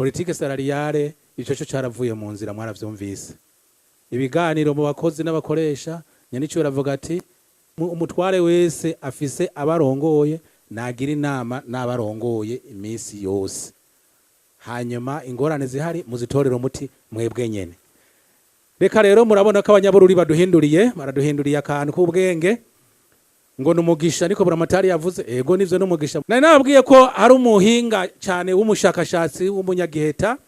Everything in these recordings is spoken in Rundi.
Politique salariale ico cyo caravuye mu nzira, mwaravyumvise. Ibiganiro mu bakozi n'abakoresha, nyanico baravuga ati umutware wese afise abarongoye nagira inama n'abarongoye iminsi yose, hanyuma ingorane zihari muzitorero muti mwebwe nyene. Reka rero murabona ko abanyabururi baduhinduriye, baraduhinduriye akantu k'ubwenge ngo numugisha, niko Buramatari yavuze. Ego nivyo numugisha. Nari nababwiye ko hari umuhinga cyane w'umushakashatsi w'umunyagiheta,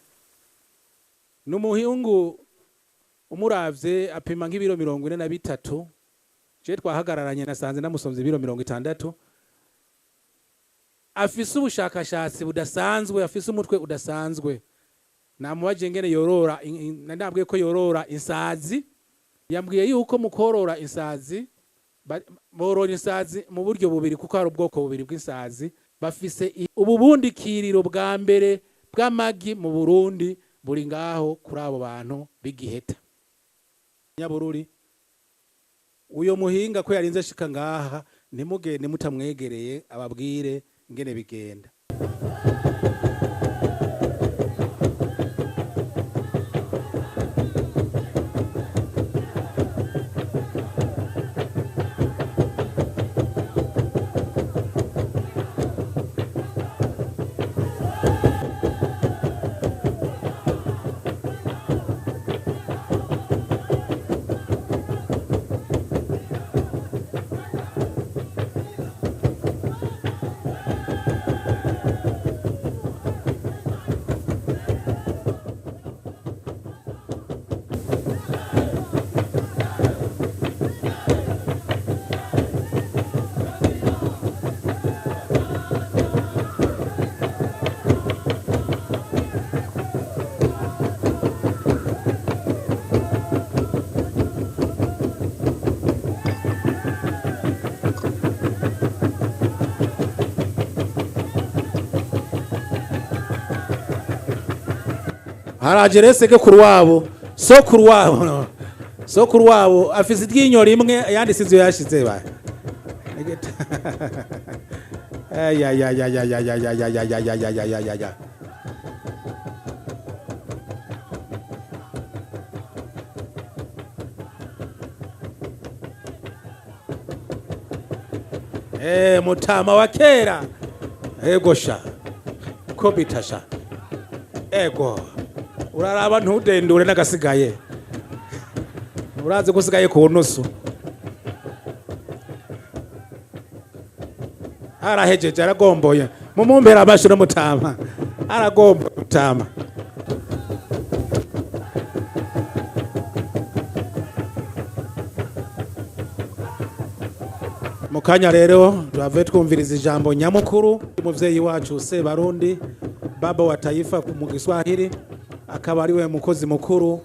n'umuhungu umuravye apima nk'ibiro 43. Je twahagararanye nasanze namusomye ibiro 60. Afise ubushakashatsi budasanzwe, afise umutwe udasanzwe. Namubaje ngene yorora, nabwiye ko yorora insazi. Yambwiye yuko mukorora insazi borora insazi mu buryo bubiri, kuko hari ubwoko bubiri bw'insazi. Bafise ububundikiriro bwa mbere bw'amagi mu Burundi buri ngaho kuri abo bantu b'igiheta Nyabururi. Uyo muhinga ko yarinze ashika ngaha, ntimugende mutamwegereye ababwire ingene bigenda. Haraje rese ke kuruwabo, so kuruwabo, no. So kuruwabo afise iryinyo rimwe yanditse ivyo yashize ba. Ay ay ay ay ay ay ay ay ay ay ay ay ay ay ay. Mutama wa kera. Ego sha. Ko bitasha. Ego. Uraraba ntudendure nagasigaye. Urazi gusigaye ku nusu. Arahejeje aragomboye. Mumumbera abashiro mutama. Aragomboye mutama. Mukanya rero twave twumviriza ijambo nyamukuru umuvyeyi wacu Sebarundi, baba wa taifa mu Kiswahili, akaba ari we mukozi mukuru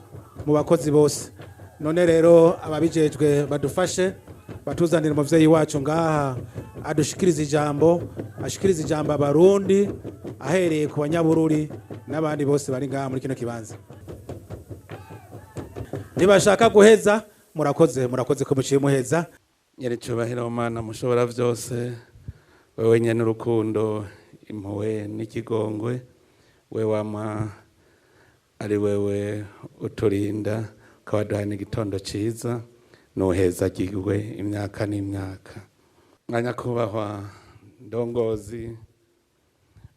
mu bakozi bose. None rero ababijejwe badufashe batuzanira umuvyeyi wacu ngaha adushikiriza ijambo, ashikiriza ijambo abarundi ahereye ku banyabururi n'abandi bose bari ngaha muri kino kibanza. Nibashaka guheza, murakoze, murakoze ko muciye muheza. Nyiricubahiro Mana mushobora vyose, wewe nyene urukundo, impuhwe n'ikigongwe, we wama ari wewe uturinda ukabaduha n'igitondo ciza, nuhezagirwe imyaka n'imyaka. Mwanyakubahwa ndongozi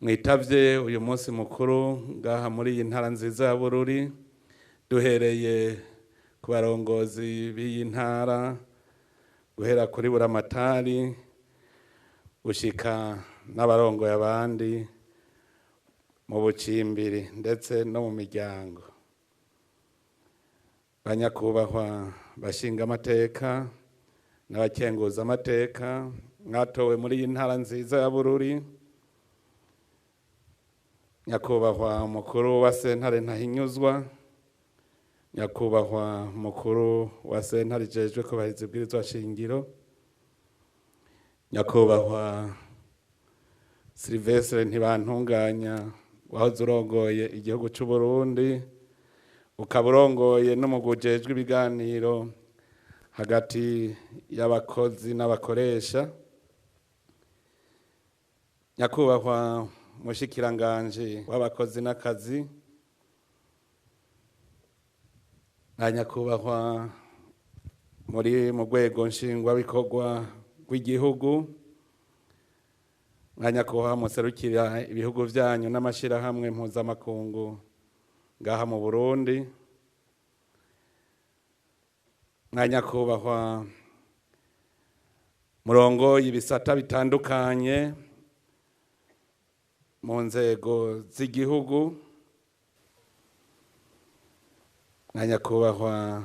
mwitavye uyu munsi mukuru ngaha muri iyi ntara nziza ya Bururi, duhereye ku barongozi b'iyi ntara guhera kuri Buramatari gushika n'abarongoye abandi mu bucimbiri ndetse no mu miryango. Banyakubahwa bashinga amateka n'abakenguza amateka mwatowe muri iyi ntara nziza ya Bururi, nyakubahwa mukuru wa sentare Ntahinyuzwa, nyakubahwa mukuru wa sentare ijejwe kubahiriza ibwirizwa shingiro, nyakubahwa Silvestre Ntibantunganya wahoze urongoye igihugu c'u Burundi, ukaba urongoye n'umugwi ujejwe ibiganiro hagati y'abakozi n'abakoresha, nyakubahwa mushikiranganje w'abakozi n'akazi, ba nyakubahwa muri mu rwego nshingwabikorwa rw'igihugu, ba nyakubahwa muserukira ibihugu vyanyu n'amashirahamwe mpuzamakungu ngaha mu Burundi, ba nyakubahwa murongo y'ibisata bitandukanye mu nzego z'igihugu, na nyakubahwa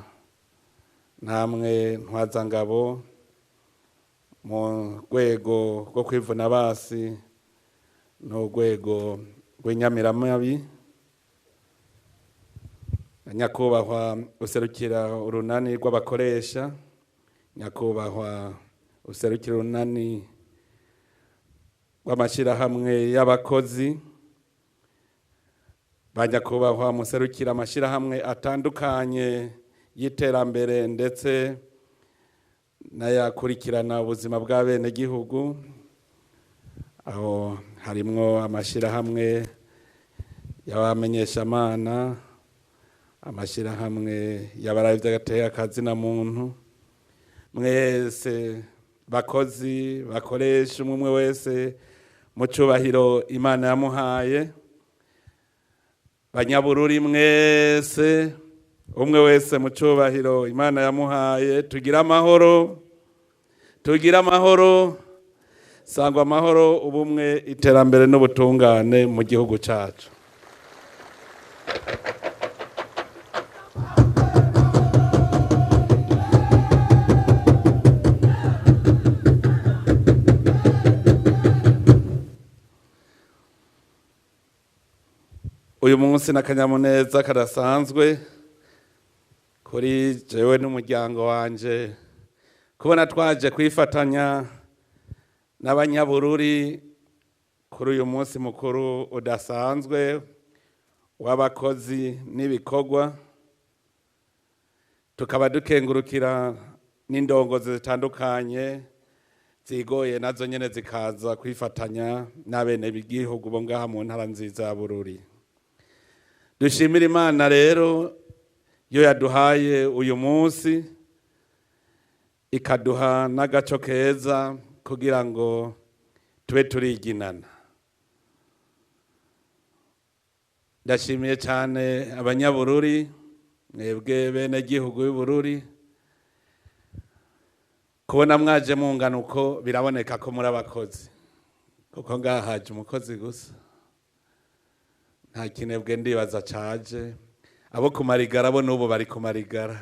namwe ntwazangabo mu rwego rwo kwivuna basi n'urwego rw'inyamiramabi, na nyakubahwa userukira urunani rw'abakoresha, nyakubahwa userukira urunani rw'amashirahamwe y'abakozi, ba nyakubahwa muserukira amashirahamwe atandukanye y'iterambere ndetse n'ayakurikirana ubuzima bw'abenegihugu, aho harimwo amashirahamwe y'abamenyeshamana, amashirahamwe y'abaraye vy'agateka na muntu, mwese bakozi bakoresha umwe wese mu cubahiro Imana yamuhaye, banyabururi mwese umwe wese mu cubahiro Imana yamuhaye, tugira amahoro, tugira amahoro, sangwa amahoro, ubumwe, iterambere n'ubutungane mu gihugu cacu. Uyu munsi n'akanyamuneza kadasanzwe kuri jewe n'umuryango wanje kubona twaje kwifatanya n'abanyabururi kuri uyu munsi mukuru udasanzwe w'abakozi n'ibikorwa, tukaba dukengurukira n'indongozi zitandukanye zigoye nazo nyene zikaza kwifatanya n'abene b'igihugu bo ngaha mu ntara nziza ya Bururi. Dushimira Imana rero yo yaduhaye uyu munsi, ikaduha n'agaco keza kugira ngo tube turiginana. Ndashimiye cyane abanyabururi mwebwe bene gihugu y'Ubururi kubona mwaje mungana uko, biraboneka ko muri abakozi, kuko ngaha haje umukozi gusa, nta kinebwe ndibaza caje. Abo kumarigara bo n'ubu bari kumarigara,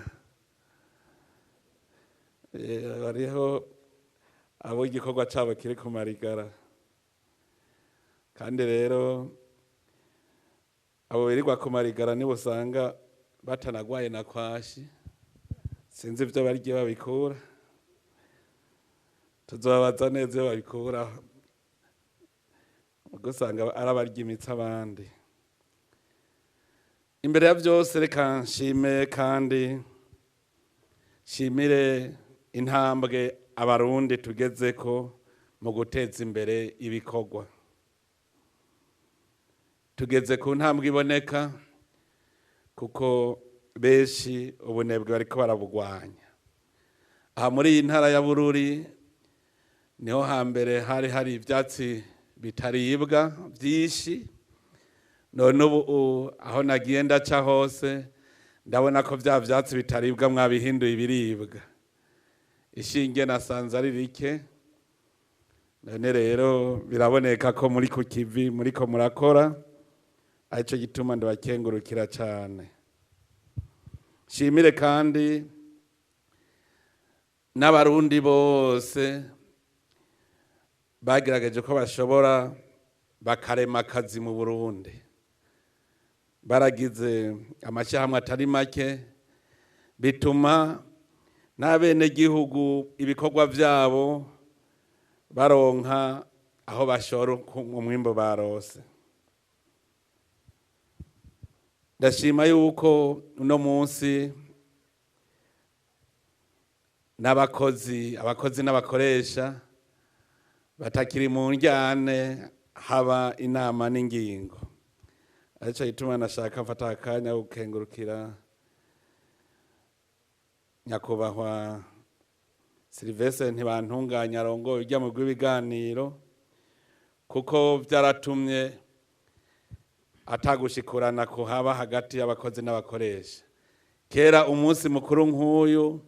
bariho abo igikorwa cabo kiri kumarigara. Kandi rero abo birirwa kumarigara nibo usanga batanagwaye na kwashi, sinzi ivyo barya babikura, tuzobabaza neza iyo babikura, ubwo usanga ari abarya imitsi abandi. Imbere ya byose reka nshime kandi nshimire intambwe abarundi tugezeko mu guteza imbere ibikorwa. Tugeze ku ntambwe iboneka kuko benshi ubunebwe bariko barabugwanya. Aha muri iyi ntara ya Bururi niho hambere hari hari ivyatsi bitaribwa vyinshi, none ubu aho nagiye ndaca hose ndabona ko vya vyatsi bitaribwa mwabihinduye ibiribwa. Ishinge nasanze ari rike, none rero biraboneka ko muri ku kivi muriko murakora, arico gituma ndabakengurukira cane. Nshimire kandi n'abarundi bose bagerageje ko bashobora bakarema akazi mu Burundi, baragize amashyirahamwe atari make, bituma n'abenegihugu ibikorwa vyabo baronka aho bashora umwimbu barose. Ndashima yuko uno munsi n'abakozi, abakozi n'abakoresha batakiri mu njyane Haba inama n'ingingo, arico gituma nashaka mfata akanya gukengurukira nyakubahwa Sylvestre Ntibantunganya arongoye ujya mu rw'ibiganiro, kuko vyaratumye atagushikurana kuhaba hagati y'abakozi n'abakoresha. Kera umunsi mukuru nk'uyu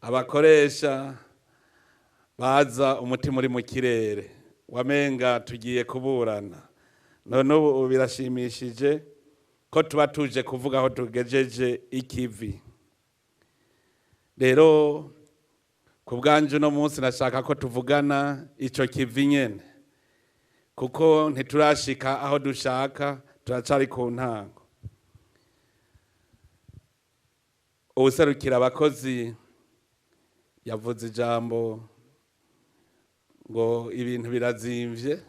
abakoresha baza umutima uri mu kirere, wamenga tugiye kuburana. None ubu birashimishije ko tuba tuje kuvuga aho tugejeje ikivi. Rero ku bwanje uno munsi nashaka ko tuvugana ico kivi nyene, kuko ntiturashika aho dushaka, turacari ku ntango. Uwuserukira abakozi yavuze ijambo ngo ibintu birazimvye,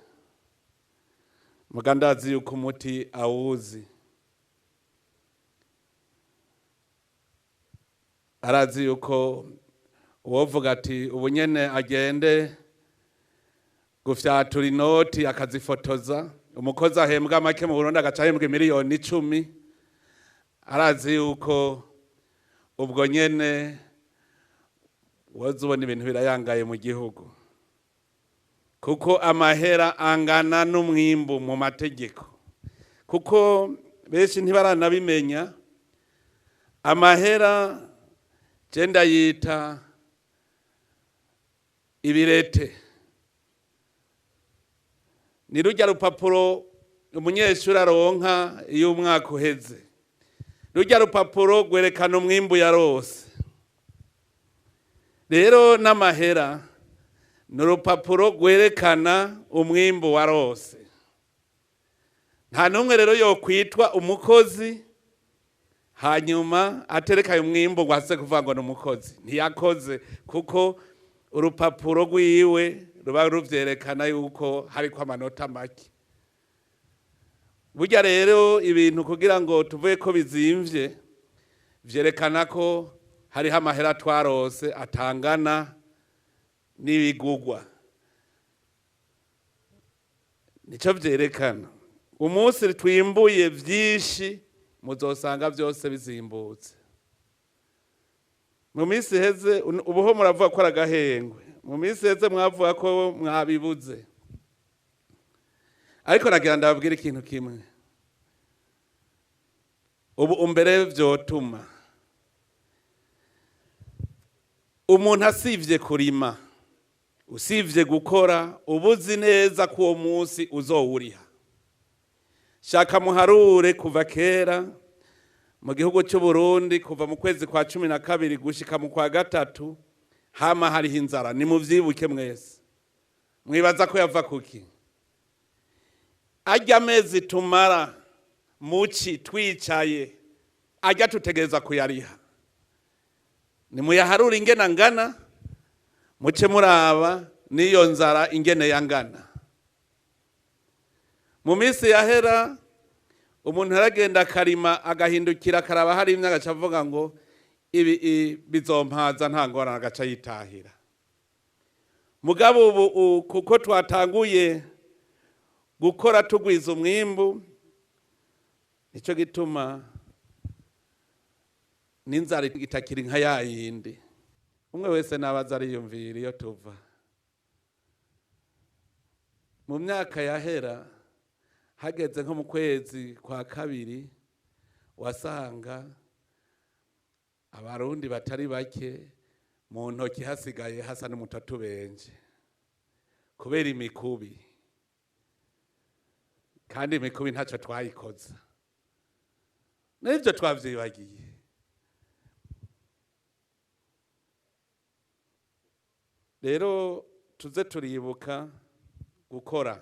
muga ndazi yuko umuti awuzi. Arazi yuko uwovuga ati ubu nyene agende gufyatura inoti akazifotoza, umukozi ahembwa make mu Burundi agaca ahembwa 10 miliyoni, arazi yuko ubwo nyene woza ubona ibintu birayangaye mu gihugu, kuko amahera angana n'umwimbu mu mategeko. Kuko benshi ntibaranabimenya, amahera je ndayita ibirete. Ni rujya rupapuro umunyeshuri aronka iyo umwaka uheze, rujya rupapuro rwerekana umwimbu yarose. Rero n'amahera ni urupapuro rwerekana umwimbu warose. Nta n'umwe rero yokwitwa umukozi hanyuma aterekaye umwimbu ngo aze kuvuga ngo ni umukozi. Ntiyakoze, kuko urupapuro rwiwe ruba ruvyerekana yuko hariko amanota make. Burya rero ibintu kugira ngo tuvuge ko bizimvye, vyerekana ko hariho amahera twarose atangana n'ibigugwa, nico vyerekana. Umunsi twimbuye vyinshi muzosanga vyose bizimbutse. Mu minsi iheze, ubuho muravuga ko ari agahengwe, mu minsi iheze mwavuga ko mwabibuze. Ariko nagira ndababwira ikintu kimwe: ubu umbere vyotuma umuntu asivye kurima, usivye gukora, ubuzi neza ko uwo munsi uzowuriha. Shaka muharure kuva kera mu gihugu cy'u Burundi, kuva mu kwezi kwa 12 gushika mu kwa gatatu, hama hariho inzara. Nimuvyibuke mwese. Mwibaza ko yava kuki? Arya amezi tumara muci twicaye, arya tutegereza kuyariha. Nimuyaharure ingene angana, muce muraba n'iyo nzara ingene yangana. Mu minsi yahera umuntu aragenda akarima, agahindukira akaraba hari imwe, agaca avuga ngo ibi bizompaza, nta ngorane, agaca yitahira. Mugabo ubu kuko twatanguye gukora tugwiza umwimbu, nico gituma n'inzara itakiri nka yayindi. Umwe wese nabaza ariyumvira iyo tuva. Mu myaka yahera, hageze nko mu kwezi kwa kabiri, wasanga abarundi batari bake mu ntoki hasigaye hasa n'umutoto ubenje kubera imikubi. Kandi imikubi ntacyo twayikoza, n'ibyo twavyibagiye. Rero tuze turibuka gukora.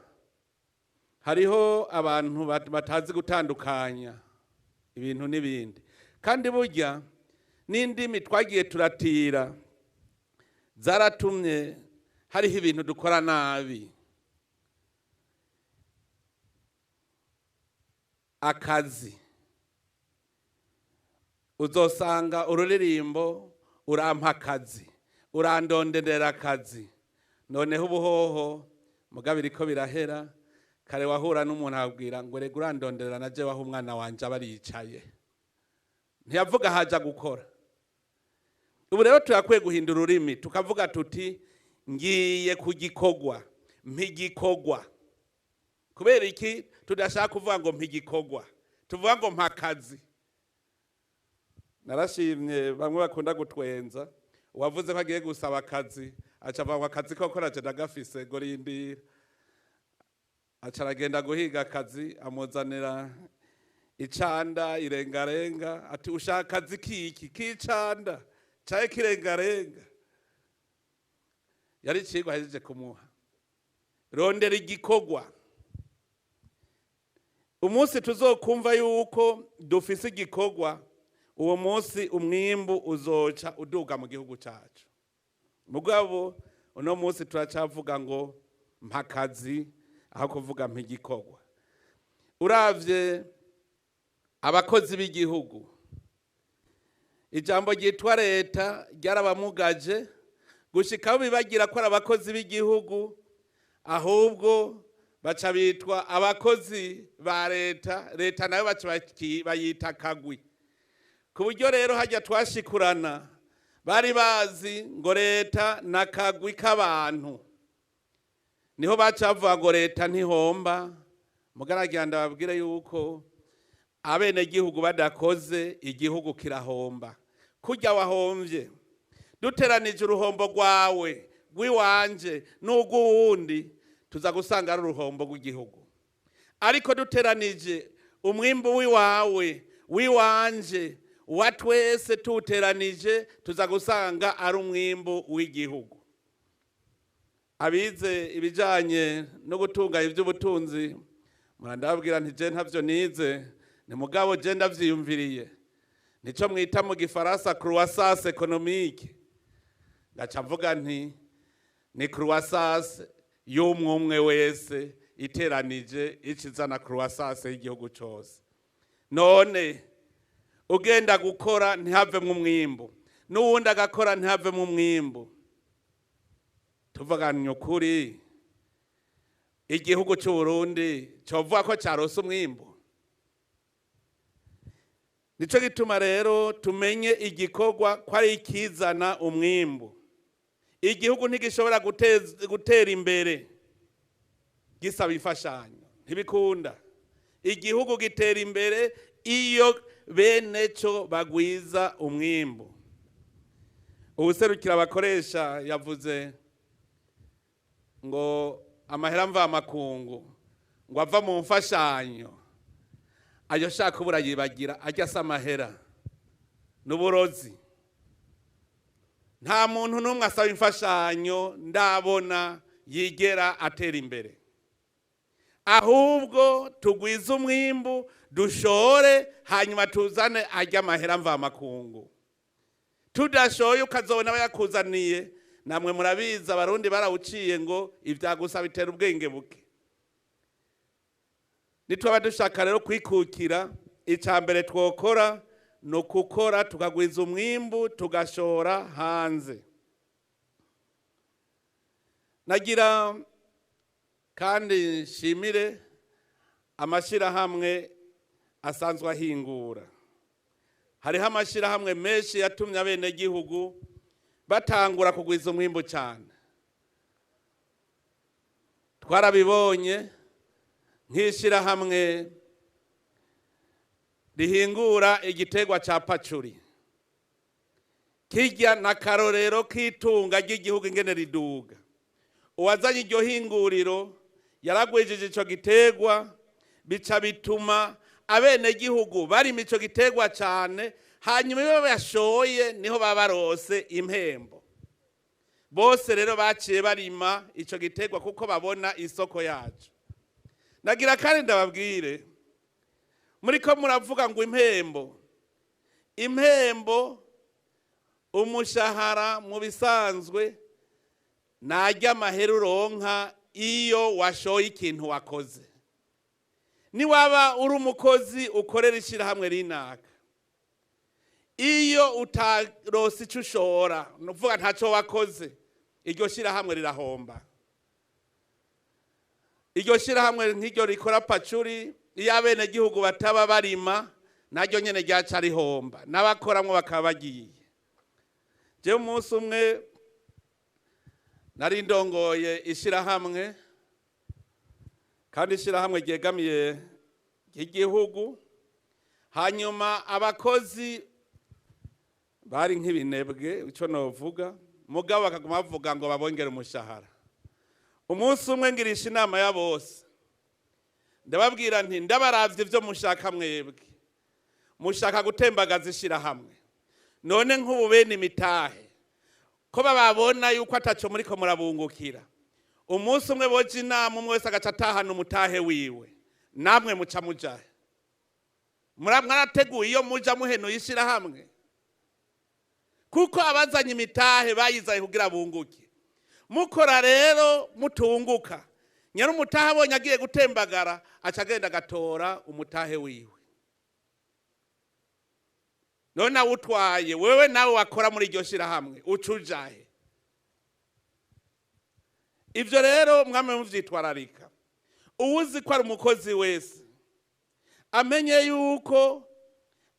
Hariho abantu batazi gutandukanya ibintu n'ibindi. Kandi burya n'indimi twagiye turatira zaratumye hariho ibintu dukora nabi. Akazi, uzosanga ururirimbo: "Urampa akazi, urandonderera akazi." Noneho ubuhoho mugabo iriko birahera. Kare wahura n'umuntu abwira ngo rega urandonderera na jewe aho umwana wanje aba aricaye, ntiyavuga haja gukora. Ubu rero turakwiye guhindura ururimi tukavuga tuti ngiye kugikogwa, mpigikogwa. Kubera iki tudashaka kuvuga ngo mpigikogwa, tuvuga ngo mpakazi? Narashimye bamwe bakunda gutwenza, uwavuze ko agiye gusaba akazi aca avuga ngo akazi koko naje ndagafise, ngo rindira. Aca aragenda guhiga akazi, amuzanira icanda irengarenga, ati ushaka akazi kiki? K'icanda caye kirengarenga? Yari icigwa ahejeje kumuha. Rondera igikorwa. Umunsi tuzokumva yuko dufise igikorwa, uwo munsi umwimbu uzoca uduga mu gihugu cacu. Mugabo uno munsi turacavuga ngo mpakazi aho kuvuga mpigikorwa. Uravye abakozi b'igihugu, ijambo ryitwa leta ryarabamugaje gushika aho bibagira ko ari abakozi b'igihugu, ahubwo baca bitwa abakozi ba leta, leta nayo baca bayita kagwi. Ku buryo rero hajya twashikurana bari bazi ngo leta na kagwi k'abantu, niho baca bavuga ngo leta ntihomba. Mugaragira ndababwire yuko abenegihugu badakoze igihugu kirahomba. Kurya wahomvye, duteranije uruhombo rwawe rw'iwanje n'urw'uwundi, tuza gusanga ari uruhombo rw'igihugu. Ariko duteranije umwimbu w'iwawe w'iwanje wa twese tuwuteranije, tuza gusanga ari umwimbu w'igihugu. Abize ibijanye no gutunganya ivy'ubutunzi murandabwira nti je ntavyo nize, ni mugabo je ndavyiyumviriye, nico mwita mu gifaransa croissance économique. Ngaca mvuga nti ni croissance y'umwe wese iteranije icizana croissance y'igihugu cose. None ugenda gukora ntihavemwo umwimbu, n'uwundi agakora ntihavemwo umwimbu, tuvuganye ukuri igihugu c'u Burundi covuga ko carose umwimbu? Nico gituma rero tumenye igikorwa ko ari ikizana umwimbu. Igihugu ntigishobora gutera imbere gisaba imfashanyo, ntibikunda. Igihugu gitera imbere iyo bene co bagwiza umwimbu. Uwuserukira abakoresha yavuze ngo amahera mvamakungu ngo ava mu mfashanyo, ayo shaka ubura yibagira ajya asa amahera n'uburozi. Nta muntu n'umwe asaba imfashanyo ndabona yigera atera imbere. Ahubwo tugwize umwimbu dushore, hanyuma tuzane ajya amahera mvamakungu. Tudashoye ukazobona bayakuzaniye. Namwe murabizi abarundi barawuciye ngo ibyagusa bitera ubwenge buke. Nitwaba dushaka rero kwikukira, icya mbere twokora ni ukukora tukagwiza umwimbu tugashora hanze. Nagira kandi nshimire amashirahamwe asanzwe ahingura. Hariho amashirahamwe menshi yatumye abenegihugu batangura kugwiza umwimbu cyane. Twarabibonye nk'ishirahamwe rihingura igiterwa ca pacuri, kirya na karorero k'itunga ry'igihugu ingene riduga. Uwazanye iryo hinguriro yaragwijije ico giterwa, bica bituma abenegihugu barima ico giterwa cane, hanyuma iyo bashoye niho baba barose impembo. Bose rero baciye barima ico giterwa kuko babona isoko yacu. Nagira kandi ndababwire, muriko muravuga ngo impembo, impembo umushahara mu bisanzwe najya amahera uronka iyo washoye ikintu wakoze. Niwaba uri umukozi ukorera ishirahamwe rinaka, iyo utarose ico ushora, nukuvuga ntaco wakoze, iryo shirahamwe rirahomba. Iryo shirahamwe nk'iryo rikora pacuri, iyo abenegihugu bataba barima naryo nyene ryaca rihomba, n'abakoramwo bakaba bagiye. Jewe umunsi umwe nari ndongoye ishirahamwe, kandi ishirahamwe ryegamiye igihugu, hanyuma abakozi bari nk'ibinebwe, ico novuga, mugabo bakaguma bavuga ngo babongere umushahara. Umunsi umwe ngirisha inama ya bose, ndababwira nti ndabaravye ivyo mushaka mwebwe, mushaka gutembagaza ishirahamwe, none nk'ubu bene imitahe ko bababona yuko ataco muriko murabungukira, umunsi umwe boje inama umwe wese agaca atahana umutahe wiwe, namwe muca mujahe. Mwarateguye iyo muja muhenuye ishirahamwe, kuko abazanye imitahe bayizaye kugira bunguke. Mukora rero mutunguka, nyari umutahe abonye agiye gutembagara aca agenda agatora umutahe wiwe. None awutwaye wewe nawe wakora muri iryo shirahamwe uca ujahe? Ivyo rero mwame muvyitwararika. Uwuzi ko ari umukozi wese amenye yuko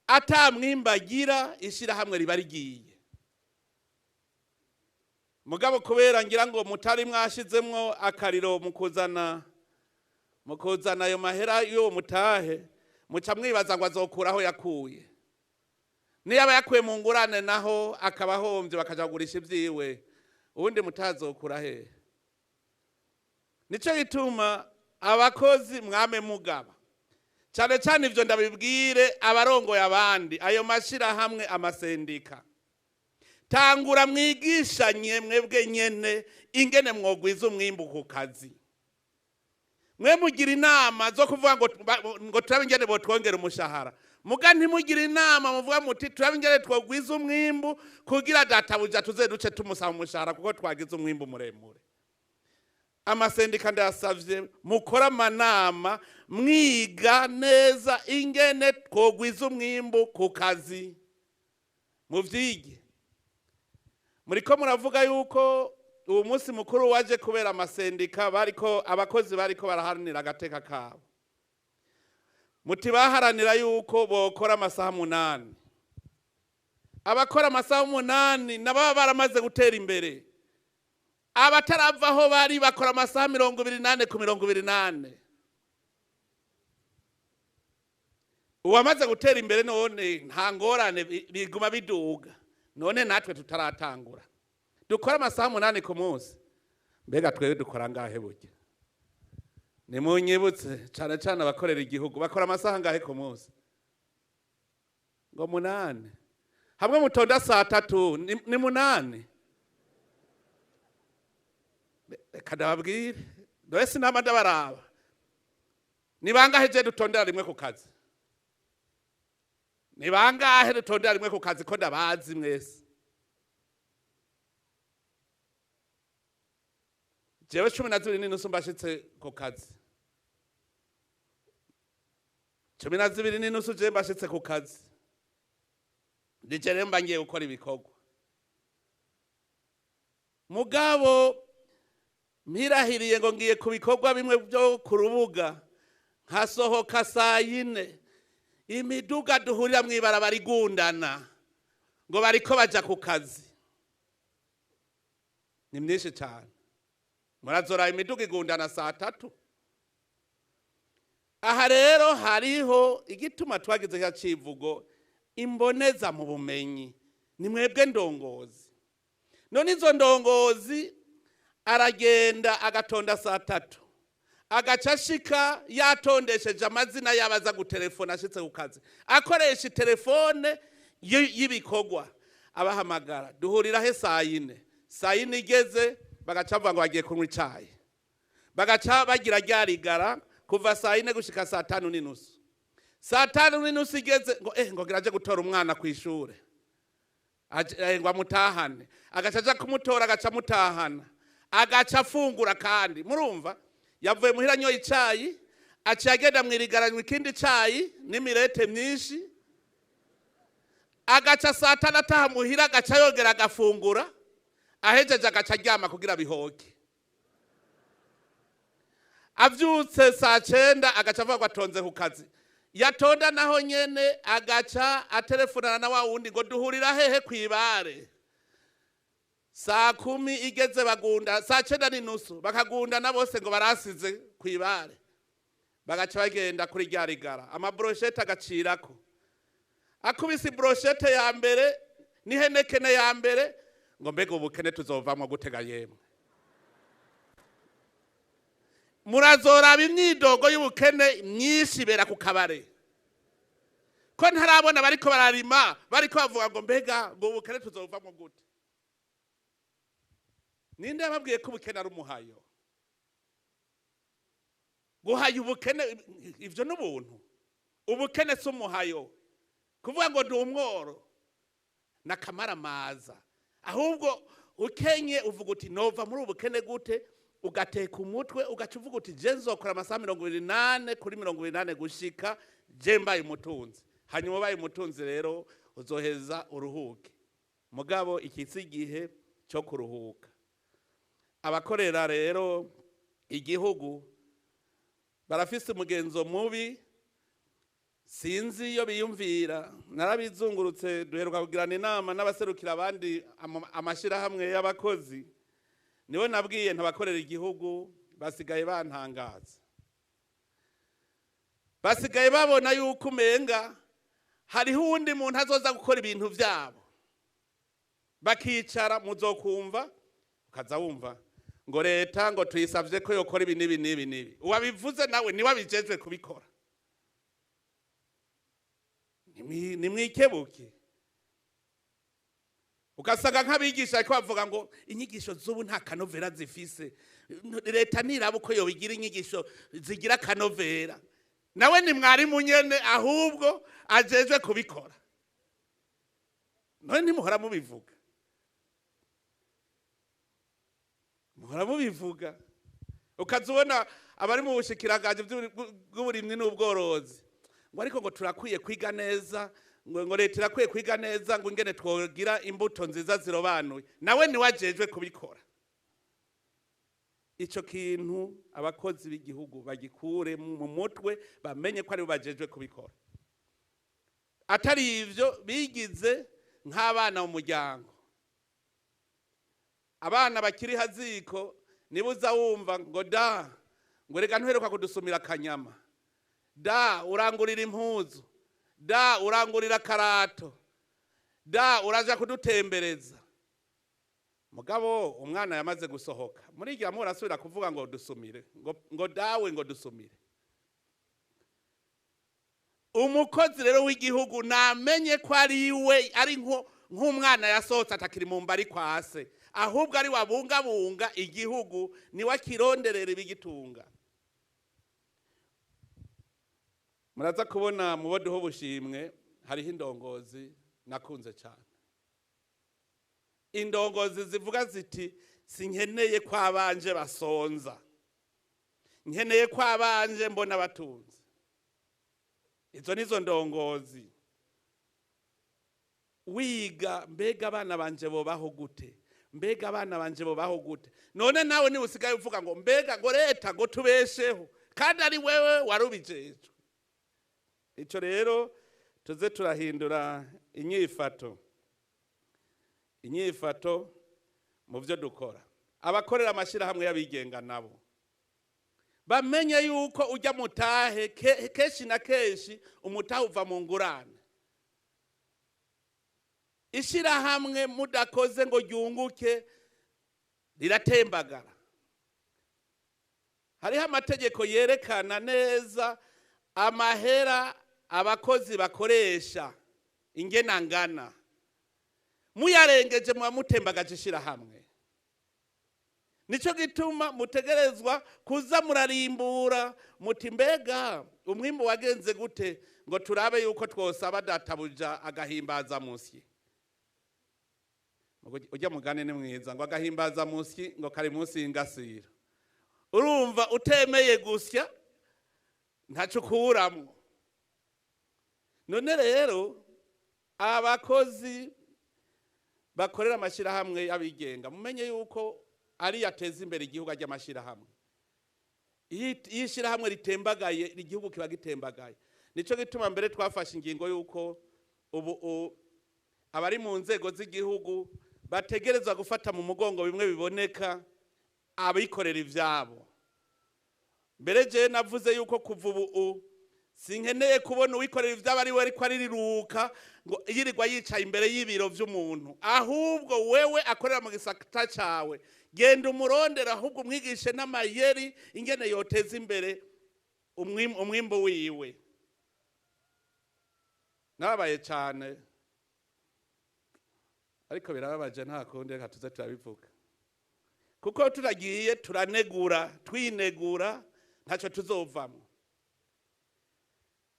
atamwimbagira ishirahamwe riba rigiye. Mugabo kubera ngira ngo mutari mwashizemwo akariro mukuzana ayo mahera y'uwo mutahe, muca mwibaza ngo azokuraho yakuye. Niyaba yakuye mu ngurane naho akaba ahomvye bakaja kugurisha ivyiwe, uwundi mutazokura hehe? Nico gituma abakozi mwame mugaba, cane cane ivyo ndabibwire abarongoye abandi, ayo mashirahamwe amasendika, tangura mwigishanye mwebwe nyene ingene mwogwiza umwimbu ku kazi. Mwe mugira inama zo kuvuga ngo turabe ingene botwongera umushahara, muga ntimugira inama muvuga muti turabe ingene twogwiza umwimbu kugira databuja tuze duce tumusaba umushahara kuko twagize umwimbu muremure. Amasendika ndayasavye mukora amanama mwiga neza ingene twogwiza umwimbu ku kazi, muvyige. Muriko muravuga yuko uwo munsi mukuru waje kubera amasendika bariko abakozi bariko baraharanira agateka kabo. Muti baharanira yuko bokora amasaha 8. Abakora amasaha 8 nababa baramaze gutera imbere. Abataravaho bari bakora amasaha 24 ku 24. Uwamaze gutera imbere none nta ngorane, biguma biduga. None natwe tutaratangura dukora amasaha 8 ku munsi, mbega twebwe dukora ngahe burya? Nimunyibutse cane cane abakorera igihugu bakora amasaha ngahe ku munsi? Ngo 8. Hamwe mutonda saa 3 ni 8. Reka ndababwire, dore sinama ndabaraba. Ni bangahe je dutondera rimwe ku kazi? Ni bangahe dutondera rimwe ku kazi ko ndabazi mwese? Jewe 12:30 mbashitse ku kazi. 12:30 je mbashitse ku kazi. Ndije mba ngiye gukora ibikorwa. Mugabo mpirahiriye ngo ngiye ku bikorwa bimwe byo ku rubuga, nkasohoka saa 4, imiduga duhurira mw'ibarabara igundana ngo bariko baja ku kazi. Ni myinshi cyane. Murazora imiduga igundana saa 3. Aha rero hariho igituma twagize cya civugo imboneza mu bumenyi, ni mwebwe ndongozi. None izo ndongozi aragenda agatonda saa 3, agaca ashika yatondesheje amazina y'abaza gutelefona ashitse ku kazi, akoresha telefone y'ibikorwa abahamagara, duhurira he saa 4. Saa 4 igeze bagaca bavuga ngo bagiye kunywa icayi, bagaca bagira ryarigara kuva saa 4 gushika saa 5:30. Saa 5:30 igeze ngo ngo giraje gutora umwana kwishure, ngo amutahane, agaca aja kumutora agaca amutahana, agaca afungura. Kandi murumva yavuye muhira nyoye icayi, aciye agenda mwirigaranywa ikindi cayi n'imirete myinshi, agaca saa 5 ataha muhira, agaca yongera agafungura, ahejeje agaca aryama kugira bihoke. Avyutse saa 9 agaca avuga ngo atonze ku kazi, yatonda naho nyene agaca atelefonana na wa wundi ngo duhurira hehe kwibare. Saa 10 igeze bagunda, saa 9:30 bakagunda bose ngo barasize kwibare, bagaca bagenda kuri rya rigara, amabroshete agacirako. Akubise broshete ya mbere n'ihenekene ya mbere ngo mbega ubukene tuzovamwo gutega yemwe. Murazoraba imyidogo y'ubukene myinshi ibera ku kabare, ko ntarabona bariko bararima bariko bavuga ngo mbega ngo ubukene tuzovamwo gute. Ninde yababwiye ko ubukene ari umuhayo? Guhaya ubukene ivyo n'ubuntu. Ubukene si umuhayo. Kuvuga ngo ndi umworo n'akamaramaza, ahubwo ukenye uvuga uti nova muri ubukene gute, ugateka umutwe ugaca uvuga uti je nzokora amasaha 24 kuri 24 gushika je mbaye umutunzi. Hanyuma ubaye umutunzi rero uzoheza uruhuke. Mugabo iki si igihe cyo kuruhuka. Abakorera rero igihugu barafise umugenzo mubi, sinzi iyo biyumvira. Narabizungurutse, duheruka kugirana inama n'abaserukira abandi amashirahamwe y'abakozi, niwe nabwiye ntabakorera igihugu basigaye bantangaza. Basigaye babona yuko umenga hariho uwundi muntu azoza gukora ibintu vyabo, bakicara muzokumva, ukaza wumva ngo leta ngo tuyisavye ko yokora ibi n'ibi n'ibi n'ibi. Uwabivuze nawe niwe abijejwe kubikora. Nimwikebuke. Ugasanga nk'abigisha ariko bavuga ngo inyigisho z'ubu nta kanovera zifise, leta niraba uko yobigira inyigisho zigira kanovera. Nawe ni mwarimu nyene ahubwo ajejwe kubikora. None ntimuhora mubivuga, muhora mubivuga. Ukazubona abari mu bushikiranganje bw'uburimyi n'ubworozi ngo ariko ngo turakwiye kwiga neza, ngo leta irakwiye kwiga neza ngo ingene twogira imbuto nziza zirobanuye. Nawe ni wajejwe kubikora. Ico kintu abakozi b'igihugu bagikure mu mutwe, bamenye ko ari bo bajejwe kubikora. Atari ivyo bigize nk'abana mu muryango. Abana bakiri haziko nibuza wumva ngo da ngo reka ntuheruka kudusumira akanyama, da urangurira impuzu, da urangurira karato, da uraja kudutembereza. Mugabo umwana yamaze gusohoka muri irya mura asubira kuvuga ngo dusumire, ngo dawe ngo dusumire. Umukozi rero w'igihugu namenye ko ari we, ari nk'umwana yasohotse atakiri mu mbari kwa se, ahubwo ari wabungabunga igihugu, ni wakironderera ibigitunga. Muraza kubona mu bo duha ubushimwe hariho indongozi nakunze cyane. Indongozi zivuga ziti sinkeneye ko abanje basonza, nkeneye ko abanje mbona batunze. Izo nizo ndongozi. Wiga mbega abana banje bobaho gute, mbega abana banje bobaho gute. None nawe ni usigaye uvuga ngo mbega ngo leta ngo tubesheho, kandi ari wewe warubijejwe. Ico rero tuze turahindura inyifato, inyifato mu byo dukora. Abakorera amashirahamwe y'abigenga nabo bamenye yuko ujya mutahe kenshi na kenshi umutahe uva mu ngurane. Ishirahamwe mudakoze ngo ryunguke riratembagara. Hariho amategeko yerekana neza amahera abakozi bakoresha ingenangana. Muyarengeje muba mutembagaje ishirahamwe. Nico gituma mutegerezwa kuza murarimbura muti mbega umwimbu wagenze gute ngo turabe yuko twosaba databuja agahimbaza musyi. Ujya mugane ni mwiza ngo agahimbaza musyi ngo kari munsi y'ingasira. Urumva utemeye gusya ntaco ukuramwo. None rero abakozi bakorera amashirahamwe y'abigenga mumenye yuko ari yateza imbere igihugu ry'amashirahamwe. Iyo ishyirahamwe ritembagaye, igihugu kiba gitembagaye. Nico gituma mbere twafashe ingingo y'uko ubu abari mu nzego z'igihugu bategerezwa gufata mu mugongo bimwe biboneka abikorera ivyabo. Mbere je navuze yuko kuva ubu sinkeneye kubona uwikorera ivyabo ari we ariko aririruka ngo yirirwa yicaye imbere y'ibiro vy'umuntu, ahubwo wewe akorera mu gisata cawe genda umurondera, ahubwo umwigishe n'amayeri ingene yoteza imbere umwimbo wiwe. Nababaye cyane, ariko birababaje, nta kundi, reka tuze turabivuga, kuko turagiye turanegura twinegura ntacyo tuzovamo.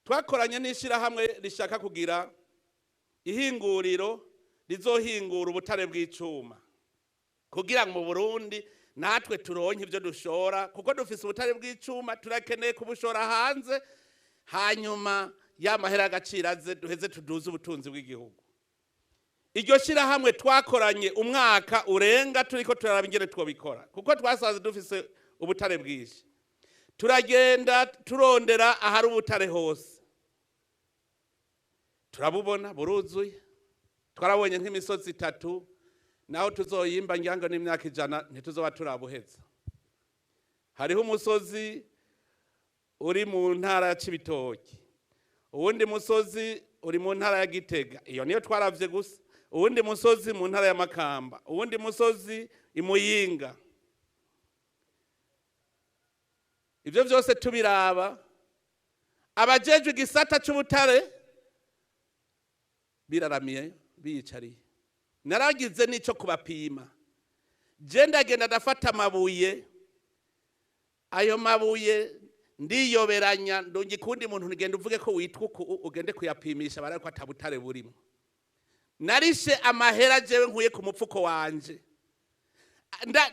Twakoranye n'ishyirahamwe rishaka kugira ihinguriro rizohingura ubutare bw'icuma kugira ngo mu Burundi natwe turonke ibyo dushora, kuko dufise ubutare bw'icuma turakeneye kubushora hanze, hanyuma ya mahera agaciro aze duheze tuduze ubutunzi bw'igihugu. Iryo shyirahamwe twakoranye umwaka urenga turiko turaraba ingene twobikora, kuko twasanze dufise ubutare bwinshi. Turagenda turondera ahari ubutare hose, turabubona buruzuye. Twarabonye nk'imisozi itatu, naho tuzoyimba ngira ngo n'imyaka 100 ntituzoba turabuheza. Hariho umusozi uri mu ntara ya Cibitoke, uwundi musozi uri mu ntara ya Gitega, iyo niyo twaravye gusa, uwundi musozi mu ntara ya Makamba, uwundi musozi i Muyinga. Ivyo vyose tubiraba, abajejwe igisata c'ubutare biraramiye biyicariye. Naragize n'ico kubapima, je ndagenda ndafata amabuye, ayo mabuye ndiyoberanya, ndongi kundi muntu ngenda uvuge ko witwa uku, ugende kuyapimisha barako atabutare burimo. Narishe amahera jewe nkuye ku mupfuko wanje,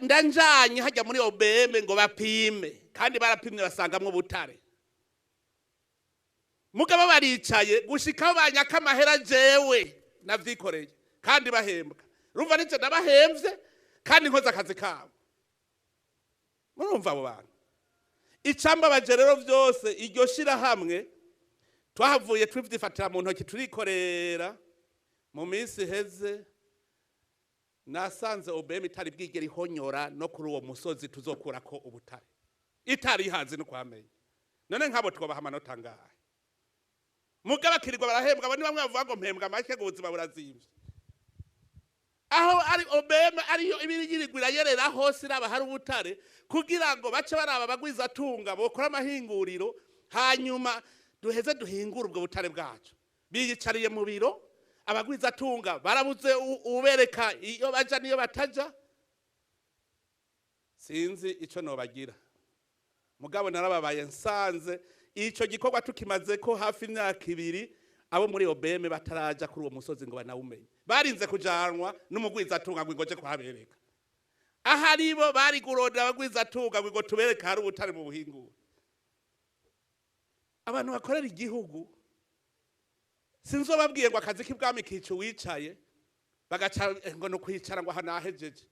ndanjanye hajya muri OBM ngo bapime, kandi barapimye basangamwo ubutare. Mugabo baricaye gushika banyaka amahera jewe navyikoreye, kandi bahembwa. Urumva nico nabahemvye kandi nkoze akazi kabo. Murumva abo bantu. Icambabaje rero vyose iryo shirahamwe twahavuye tuvyifatira mu ntoki turikorera. Mu minsi iheze nasanze OBM itari bwigera ihonyora no kuri uwo musozi tuzokurako ubutare, itari ihazi no kwamenya. None nkabo twobaha amanota angahe? Mugabo akirirwa barahembwa, abo ni bamwe bavuga ngo mpembwa make ngo ubuzima burazimvye. Aho ari OBM ariyo ibiri yirirwa irayerera hose iraba hari ubutare, kugira ngo bace baraba abagwiza tunga bokora amahinguriro, hanyuma duheze duhingure ubwo butare bwacu. Biyicariye mu biro, abagwiza tunga barabuze ubereka iyo baja niyo bataja. Sinzi ico nobagira, mugabo narababaye nsanze ico gikorwa tukimaze ko hafi imyaka 2 abo muri OBM bataraja kuri uwo musozi ngo banawumenye. Barinze kujanwa n'umugwiza tunga ngo ngoje kuhabereka. Ahari bo bari kurondera abagwiza tunga ngo tubereke hari ubutare mu buhingura. Abantu bakorera igihugu sinzobabwiye ngo akazi k'ibwami kicu wicaye bagaca ngo no kwicara ngo hanahejeje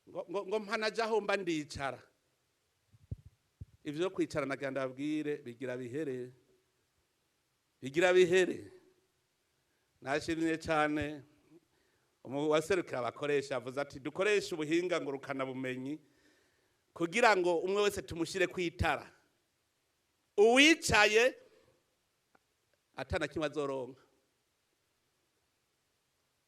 ngo mpanaja aho mba ndicara. Ivyo kwicara nagira ndababwire bigira bihere, bigira bihere. Nashimye cyane waserukira abakoresha avuze ati dukoreshe ubuhinga ngurukana bumenyi kugira ngo umwe wese tumushire kwitara. Uwicaye atana kimwe azoronka.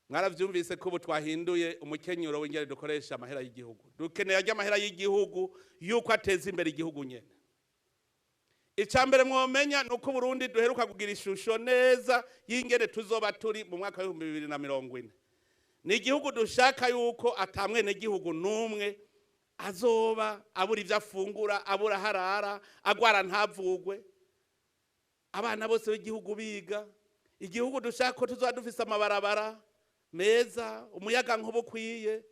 Mwaravyumvise ko ubu twahinduye umukenyuro w'ingere dukoresha amahera y'igihugu. Dukeneye ajya amahera y'igihugu yuko ateza imbere igihugu nyene. Icambere mwomenya nuko Burundi duheruka kugira ishusho neza y'ingere tuzoba turi mu mwaka w'ibihumbi bibiri na mirongo ine. Ni igihugu dushaka yuko atamwene gihugu numwe azoba abura ivyo afungura, abura harara, agwara ntavugwe. Abana bose b'igihugu biga. Igihugu dushaka ko tuzoba dufise amabarabara meza, umuyaga nkuba ukwiye.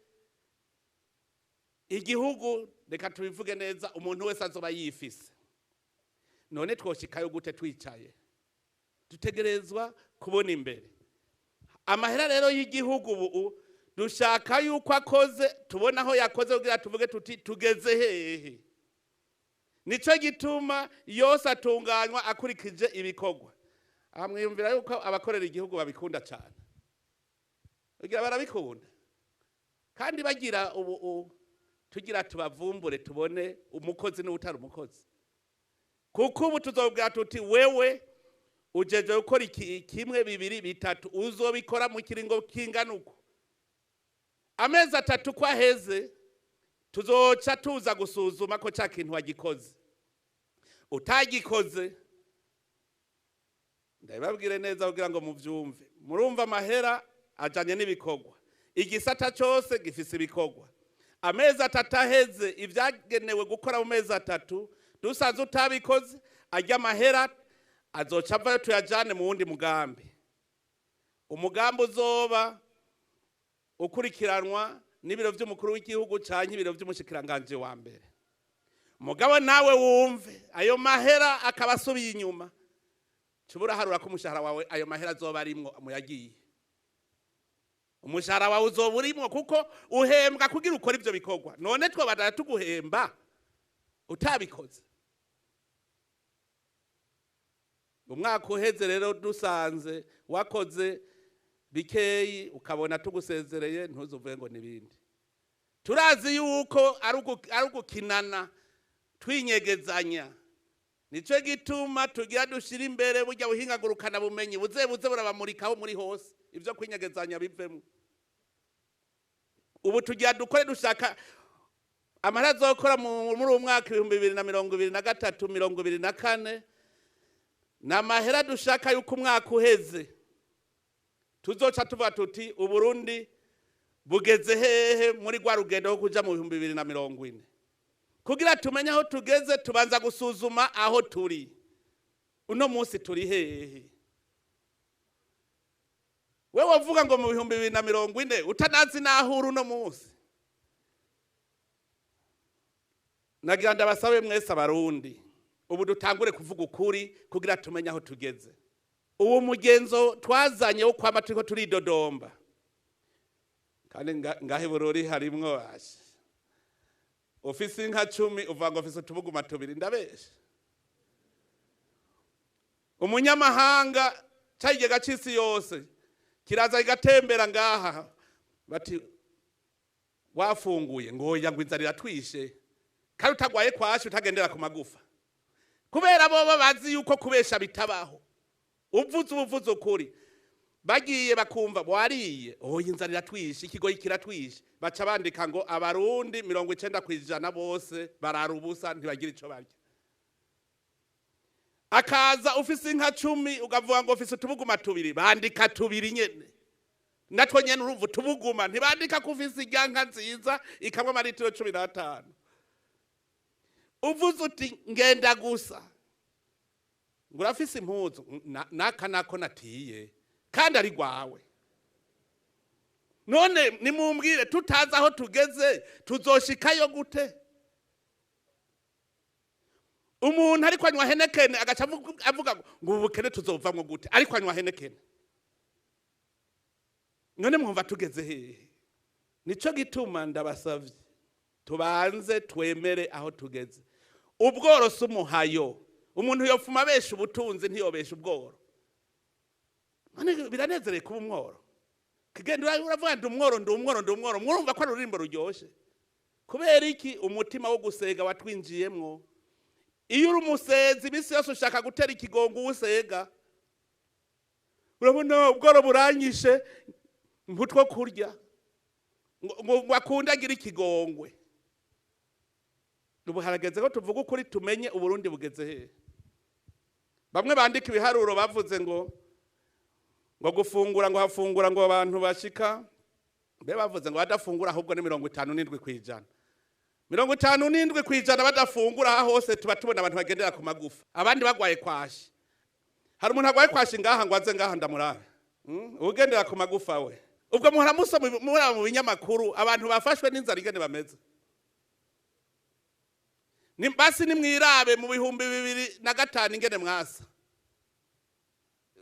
Igihugu reka tubivuge neza, umuntu wese azoba yifise. None twoshikayo gute twicaye? Dutegerezwa kubona imbere. Amahera rero y'igihugu ubu dushaka yuko akoze, tubona aho yakoze kugira tuvuge tuti tugeze hehe. Nico gituma yose atunganywa akurikije ibikorwa. Aha mwiyumvira yuko abakorera igihugu babikunda cyane, ugira barabikunda kandi bagira ubu tugira tubavumbure tubone umukozi n'utari umukozi. Kuko ubu tuzobwira tuti wewe ujeje gukora iki kimwe bibiri bitatu, uzobikora mu kiringo kingana uko. Amezi 3 kwa heze tuzoca tuza gusuzuma ko ca kintu wagikoze. Utagikoze ndababwire neza kugira ngo muvyumve. Murumva amahera ajanye n'ibikorwa, igisata cyose gifise ibikorwa. Amezi 3 aheze ivyagenewe gukora mu mezi 3 dusanze utabikoze, ajya amahera azoca avayo tuyajane mu wundi mugambi. Umugambi uzoba ukurikiranwa n'ibiro vy'umukuru w'igihugu canke ibiro vy'umushikiranganje wa mbere. Mugabo nawe wumve ayo mahera akaba asubiye inyuma, cubura harura ko umushahara wawe ayo mahera azoba arimwo muyagiye. Umushahara wawe uzoba urimwo kuko uhembwa kugira ukore ivyo bikorwa. None twobadara tuguhemba utabikoze. Umwaka uheze rero dusanze wakoze bikeyi ukabona tugusezereye, ntuzuvuge ngo nibindi. Turazi yuko ari ugukinana twinyegezanya. Nico gituma tugira dushira imbere burya buhingagurukana bumenyi buze buze burabamurikaho muri hose, ivyo kwinyegezanya bivemo. Ubu tugira dukore dushaka amahera azokora muri uyu mwaka 2023 2024, na mahera dushaka yuko umwaka uheze tuzoca tuvuga tuti Uburundi bugeze hehe muri rwa rugendo rwo kuja mu 2040. Kugira tumenye aho tugeze tubanza gusuzuma aho turi. Uno munsi turi hehe? Wewe wavuga ngo mu 2040 utanazi naho uri uno munsi. Nagira ndabasabe mwese Abarundi, ubu dutangure kuvuga ukuri kugira tumenye aho tugeze. Ubu mugenzo twazanye wo kwama turiko turidodomba, kandi ngahe Bururi harimwo ashe ofisi nka 10 uvanga ofisi tubuguma 2 ndabesha. Umunyamahanga cayigega cisi yose kiraza igatembera ngaha bati wafunguye ngo oya ngo inzara iratwishe, kandi utagwaye kwashi utagendera ku magufa. Kubera bobo bazi yuko kubesha bitabaho, uvuze ubuvuze ukuri bagiye bakumva wariye oya inzara iratwishe ikigoyi kiratwishe, baca bandika ngo Abarundi 90% bose barara ubusa ntibagira ico barya. Akaza ufise inka 10 ukavuga ngo ufise utubuguma 2, bandika 2 nyene. Natwo nyene urumva utubuguma, ntibandika ko ufise irya nziza ikamwa amaritiro 15. Uvuze uti ngenda gusa ngo urafise impuzu naka nako natiye kandi ari gwawe. None nimumbwire tutazi aho tugeze tuzoshikayo gute? Umuntu ariko anywa Heineken agaca avuga ngo ubukene tuzovamwo gute, ariko anywa Heineken. None mwumva tugeze hehe? Nico gituma ndabasavye tubanze twemere aho tugeze. Ubworo si umuhayo. Umuntu yofuma abesha ubutunzi ntiyobesha ubworo. None biranezereye kuba umworo. Kigenda uravuga ndi umworo ndi umworo ndi umworo, murumva ko ari ururimbo ruryoshe. Kubera iki? Umutima wo gusega watwinjiyemwo. Iyo uri umusezi imisi yose ushaka gutera ikigongo uwusega. Urabona ubworo buranyishe mputwo kurya ngo akundagira ikigongwe. Ubu harageze ko tuvuga ukuri tumenye Uburundi bugeze hehe. Bamwe bandika ibiharuro bavuze ngo gufungura ngo hafungura ngo abantu bashika, mbe bavuze ngo badafungura ahubwo ni 57%. 57% badafungura aha hose tuba tubona abantu bagendera ku magufa, abandi bagwaye kwashi. Hari umuntu agwaye kwashi ngaha ngo aze ngaha ndamurabe. Ugendera ku magufa we. Ubwo muhora musoma mu binyamakuru abantu bafashwe n'inzara ingene bameze. Ni basi nimwirabe mu 2005 ingene mwasa.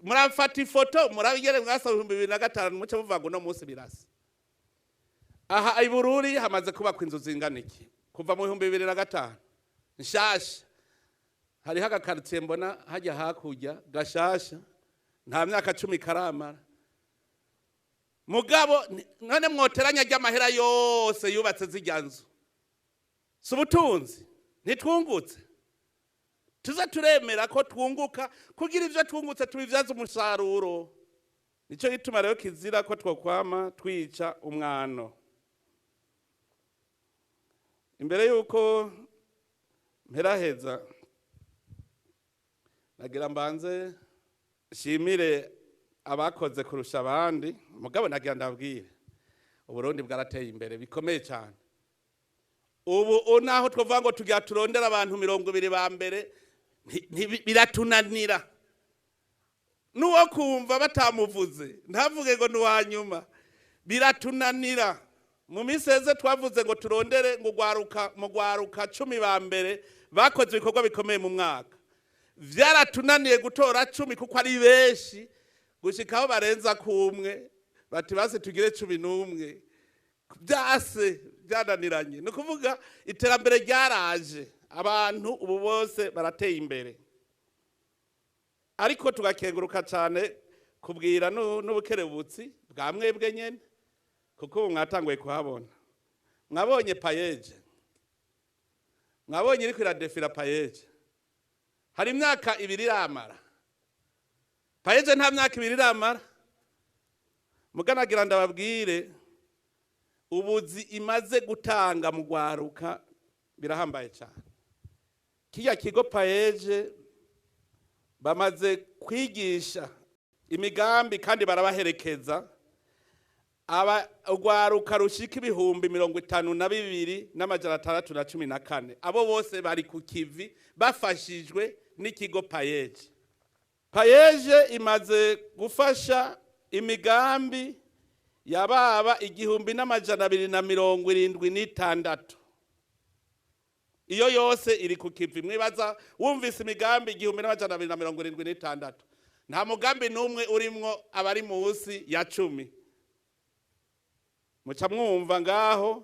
Murafata ifoto murabe ingene mwasa mu 2005 muce muvuga ngo no munsi birasa. Aha i Bururi hamaze kubakwa inzu zingana iki kuva mu 2005 nshasha. Hariho agakaritsiye mbona hajya hakurya gashasha, nta myaka 10 karamara. Mugabo none mwoteranya ry'amahera yose yubatse zijya nzu, si ubutunzi? Ntitwungutse? Tuze turemera ko twunguka kugira ivyo twungutse tubivyaze umusaruro. Nico gituma rero kizira ko twokwama twica umwano. Imbere yuko mperaheza, nagira mbanze shimire abakoze kurusha abandi. Mugabo nagira ndabwire, Uburundi bwarateye imbere bikomeye cyane. Ubu naho twovuga ngo tugira turondera abantu 20 ba mbere, biratunanira. Nuwo kumva batamuvuze ntavuge ngo ni nyuma, biratunanira. Mu minsi heze twavuze ngo turondere ngo gwaruka mu gwaruka 10 ba mbere bakoze ibikorwa bikomeye mu mwaka, vyaratunaniye gutora 10 kuko ari benshi, gushikaho barenza kumwe bati base tugire 11, byase byananiranye. Ni ukuvuga iterambere ryaraje, abantu ubu bose barateye imbere. Ariko tugakenguruka cyane kubwira n'ubukerebutsi bwa mwebwe nyene, kuko ubu mwatanguye kuhabona. Mwabonye PAEEJ, mwabonye iriko iradefira PAEEJ. Hari imyaka 2 iramara PAEEJ, nta myaka 2 iramara. Muganagira ndababwire, ubuzi imaze gutanga mu gwaruka birahambaye cyane. Kijya kigo PAEEJ bamaze kwigisha imigambi kandi barabaherekeza aba ugwaruka rushika 52,614. Abo bose bari ku kivi bafashijwe n'ikigo PAEEJ. PAEEJ imaze gufasha imigambi yababa 1276. Iyo yose iri ku kivi. Mwibaza wumvise imigambi 1276, nta mugambi n'umwe urimwo abari munsi ya 10. Muca mwumva ngaho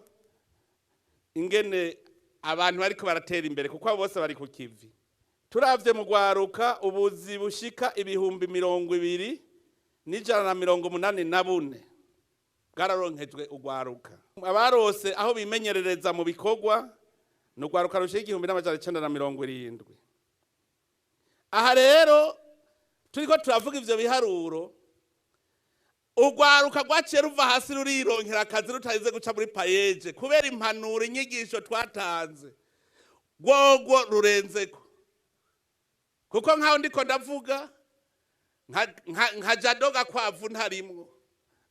ingene abantu bariko baratera imbere, kuko abo bose bari ku kivi. Turavye mu gwaruka, ubuzi bushika 20,184 bwararonkejwe ugwaruka. Abarose aho bimenyerereza mu bikorwa ni ugwaruka rushika 1970. Aha rero turiko turavuga ivyo biharuro, ugwaruka rwaciye ruva hasi rurironkera akazi rutarize guca muri PAEEJ, kubera impanuro inyigisho twatanze rwogwo rurenzeko. Kuko nkaho ndiko ndavuga nka Jado Gakwavu ntarimwo,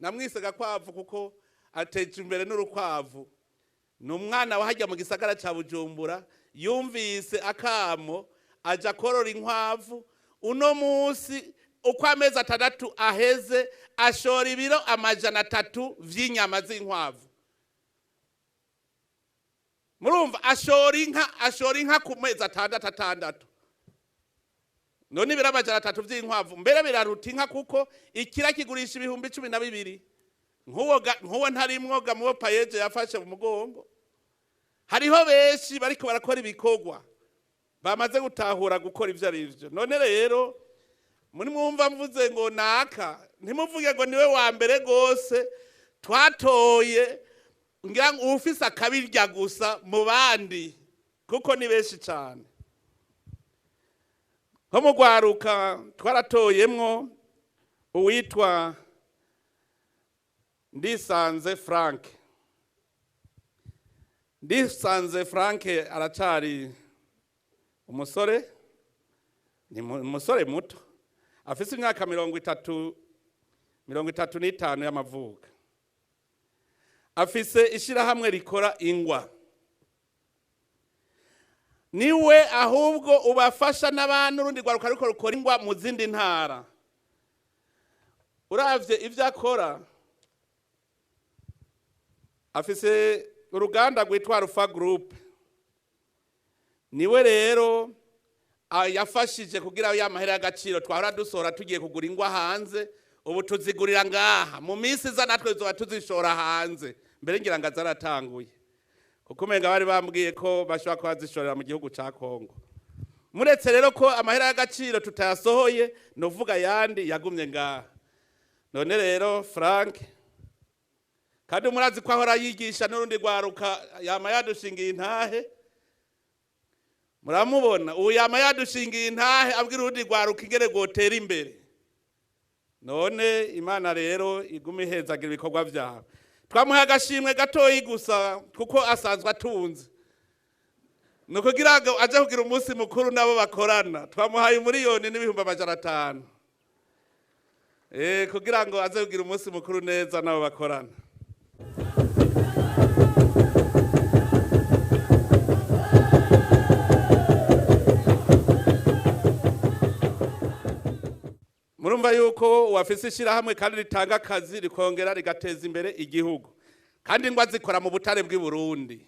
namwise Gakwavu kuko ateje imbere n'urukwavu. Ni umwana wahajya mu gisagara ca Bujumbura, yumvise akamo aja korora inkwavu. Uno munsi uko amezi 6 aheze ashora ibiro 300 vy'inyama z'inkwavu. Murumva, ashora inka, ashora inka ku mezi 6. None ibiro 300 vy'inkwavu mbere biraruta inka, kuko ikira kigurisha 12,000. Nkuwo ntarimwo ga mubo PAEEJ yafashe mu mugongo. Hariho benshi bariko barakora ibikorwa bamaze gutahura gukora ivyo ari vyo. None rero muri mwumva mvuze ngo naka, ntimuvuge ngo niwe wa mbere gose twatoye, ngira ngo ufise akabirya gusa mu bandi, kuko ni benshi cyane. Nko mu gwaruka twaratoyemwo uwitwa Ndisanze Frank. Ndisanze Frank aracari umusore, ni umusore muto, afise imyaka 35 y'amavuko. Afise ishirahamwe rikora ingwa. Niwe ahubwo ubafasha n'abantu urundi rwaruka ruko rukora ingwa mu zindi ntara. Uravye ivyo akora, afise uruganda rwitwa Rufa Group. Niwe rero yafashije kugira ya mahera y'agaciro twahora dusora tugiye kugura ingwa hanze, ubu tuzigurira ngaha. Mu minsi iza natwe tuzoba tuzishora hanze. Mbere ngira ngo zaratanguye, kuko umenga bari bambwiye ko bashobora kuba bazishorera mu gihugu ca Kongo. Muretse rero ko amahera y'agaciro tutayasohoye, novuga yandi yagumye ngaha. None rero Frank, kandi murazi ko ahora yigisha n'urundi rwaruka, yama yadushingiye intahe. Muramubona ubu yama yadushingiye intahe abwira urundi rwaruka ingene rwotera imbere. None Imana rero igume ihezagira ibikorwa vyawe. Twamuhaye agashimwe gatoyi gusa kuko asanzwe atunze, ni ukugira ngo aje kugira umunsi mukuru nabo bakorana. Twamuhaye 1,500,000 kugira ngo aze kugira umunsi mukuru neza nabo bakorana. Murumva yuko uwafise ishirahamwe kandi ritanga akazi rikongera rigateza imbere igihugu, kandi ngo azikora mu butare bw'i Burundi.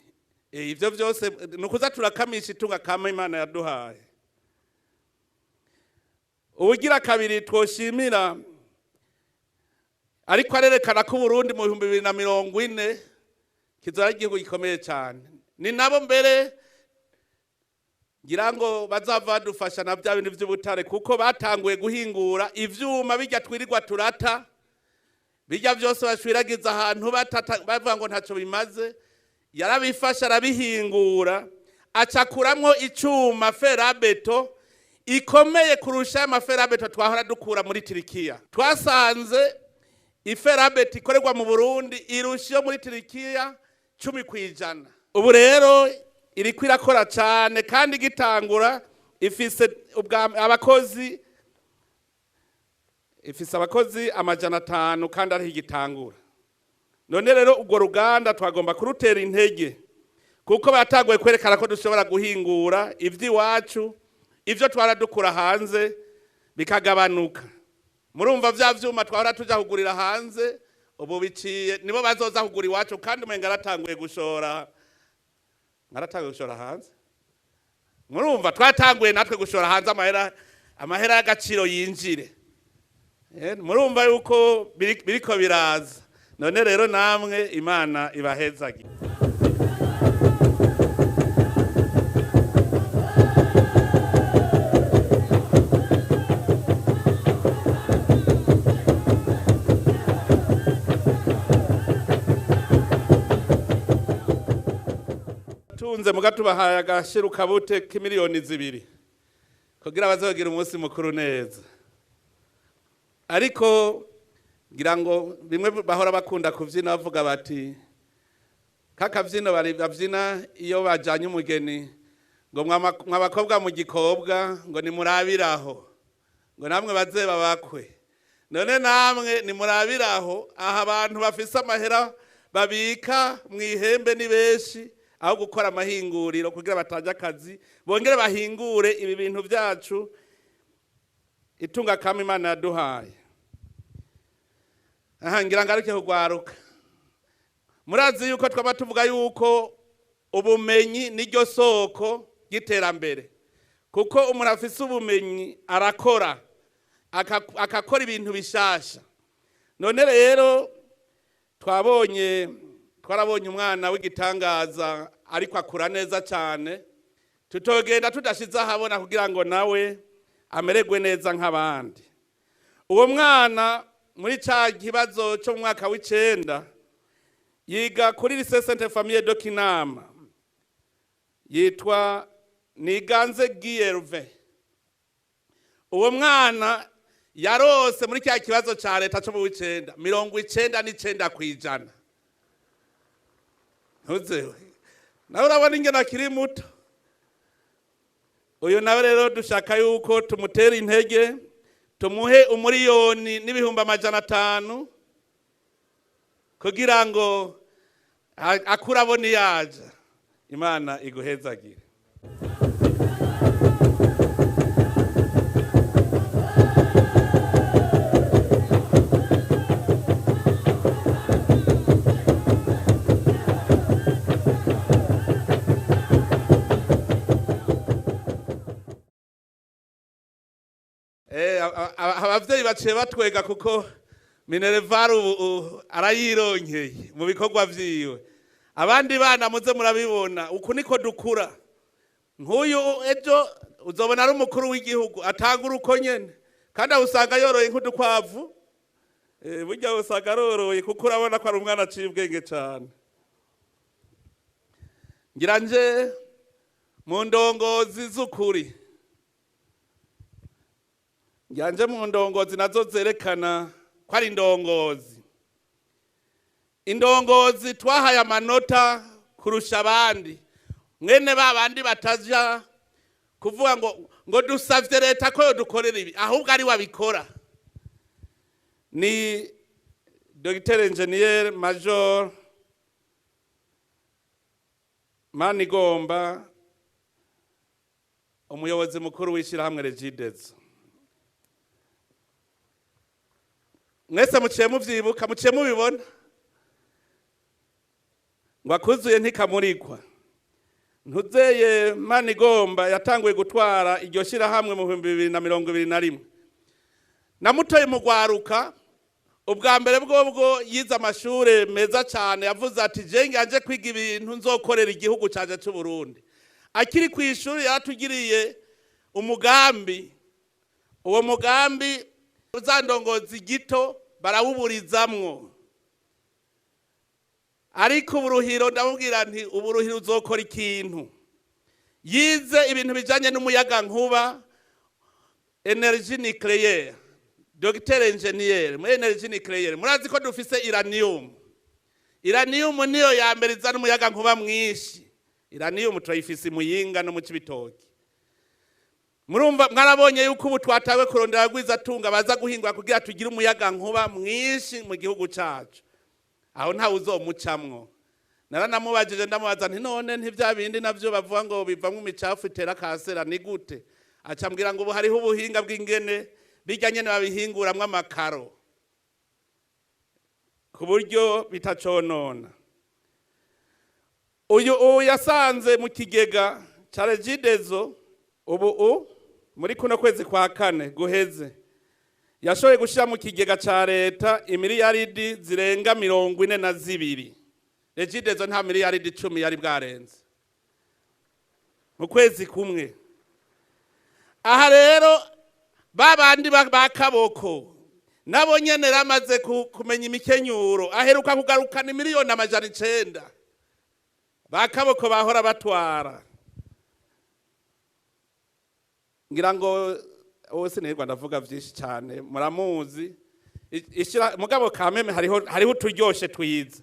Ivyo vyose ni ukuza turakamisha itunga kama Imana yaduhaye. Ubugira kabiri twoshimira, ariko arerekana ko Burundi mu 2040 kizoba ari igihugu gikomeye cyane. Ni nabo mbere ngira ngo bazava badufasha na bya bintu vy'ubutare, kuko batanguye guhingura ivyuma bijya twirirwa turata, bijya vyose bashwiragiza ahantu bavuga ngo ntaco bimaze. Yarabifasha arabihingura, acakuramwo icuma ferabeto ikomeye kurusha amaferabeto twahora dukura muri Turikiya. Twasanze iferabeto ikorerwa mu Burundi irusha iyo muri Turikiya 10%. Ubu rero iriko irakora cane kandi igitangura ifise abakozi, ifise abakozi 500 kandi ariho igitangura. None rero urwo ruganda twagomba kurutera intege, kuko batagoye kwerekana ko dushobora guhingura ivy'iwacu, ivyo twara dukura hanze bikagabanuka. Murumva vya vyuma twahora tuja kugurira hanze ubu biciye nibo bazoza kugura iwacu, kandi umenga aratanguye gushora, naratanguye gushora hanze. Murumva twatanguye natwe gushora hanze amahera y'agaciro yinjire. Murumva yuko biriko biraza. None rero namwe Imana ibahezagire. Tunze mugatubahaye agashirukabute k'imiliyoni 2 kugira bazogira umunsi mukuru neza. Ariko ngira ngo bimwe bahora bakunda kuvyina bavuga bati kakavyino bari bavyina iyo bajanye umugeni, ngo mwabakobwa mu gikobwa ngo nimurabiraho, ngo namwe bazeba bakwe. None namwe nimurabiraho, aha abantu bafise amahera babika mwihembe ni benshi, aho gukora amahinguriro kugira bataje akazi bongere bahingure ibi bintu byacu itunga kama Imana yaduhaye. Aha ngira ngaruke kugwaruka. Murazi yuko twaba tuvuga yuko ubumenyi niryo soko ry'iterambere, kuko umuntu afise ubumenyi arakora akakora ibintu bishasha. None rero twarabonye umwana w'igitangaza ariko akura neza cyane, tutogenda tudashize ahabona kugira ngo nawe amererwe neza nk'abandi. Uwo mwana muri ca kibazo cyo mu mwaka w'icenda yiga kuri Lycée Sainte Famille de Kinama, yitwa Niganze Guillerve. Uwo mwana yarose muri cya kibazo ca leta cyo mu w'icenda 99%. Ntuzewe nawe urabona ingene akiri muto. Uyu nawe rero dushaka yuko tumutera intege, tumuhe 1,500,000 kugira ngo akure abone yaja. Imana iguhezagire. Abavyeyi baciye batwega kuko Minerval ubu arayironkeye mu bikorwa vyiwe. Abandi bana muze murabibona uku niko dukura. Nk'uyu ejo uzobona ari umukuru w'igihugu atangura uko nyene, kandi aho usanga yoroye nk'udukwavu. Burya usanga aroroye kuko urabona ko ari umwana aciye ubwenge cyane. Ngira nje mu ndongozi z'ukuri, ngira nje mu ndongozi nazo zerekana ko ari indongozi. Indongozi twahaye amanota kurusha abandi, mwene ba bandi bataja kuvuga ngo dusavye leta ko yodukorera ibi, ahubwo ari wabikora. Ni Dr Engineer Major Manigomba, umuyobozi mukuru w'ishirahamwe Regideso. Mwese muciye muvyibuka, muciye mubibona ngo akuzuye ntikamurikwa. Ntuzeye Manigomba yatanguye gutwara iryo shirahamwe mu 2021. Namutoye mu gwaruka ubwa mbere bwobwo yize amashure meza cyane, yavuze ati je nganje kwiga ibintu nzokorera igihugu canje c'u Burundi. Akiri ku ishuri yaratugiriye umugambi, uwo mugambi uzandongozi gito barawuburizamwo. Ariko uburuhiro ndamubwira nti uburuhiro uzokora ikintu. Yize ibintu bijanye n'umuyaga nkuba, energie nucléaire, Dr Engineer muri energie nucléaire. Murazi ko dufise uranium. Uranium niyo ya mbere izana umuyaga nkuba mwinshi. Uranium turayifise Muyinga no mu Cibitoke. Murumva mwarabonye yuko ubu twatawe kurondera gwiza tunga baza guhingwa kugira tugire umuyaga nkuba mwinshi mu gihugu cacu. Aho nta uzomucamwo. Naranamubajije ndamubaza nti none ntivya bindi navyo bavuga ngo bivamwo imicafu itera kansera ni gute? Acambwira ngo ubu hariho ubuhinga bw'ingene bijya nyene babihinguramwo amakaro ku buryo bitaconona. Uyu yasanze mu kigega ca Regideso ubu muri kuno kwezi kwa kane guheze yashoboye gushira mu kigega ca leta imiliyaridi zirenga 42. Regideso nta miliyaridi 10 yari bwarenze mu kwezi kumwe. Aha rero babandi bakaboko nabo nyene ramaze kumenya imikenyuro, aheruka kugarukana miliyoni 900 bakaboko bahora batwara. Ngira ngo wose nirwa ndavuga vyinshi cyane muramuzi. Ishira mugabo kameme hariho uturyoshe twiza.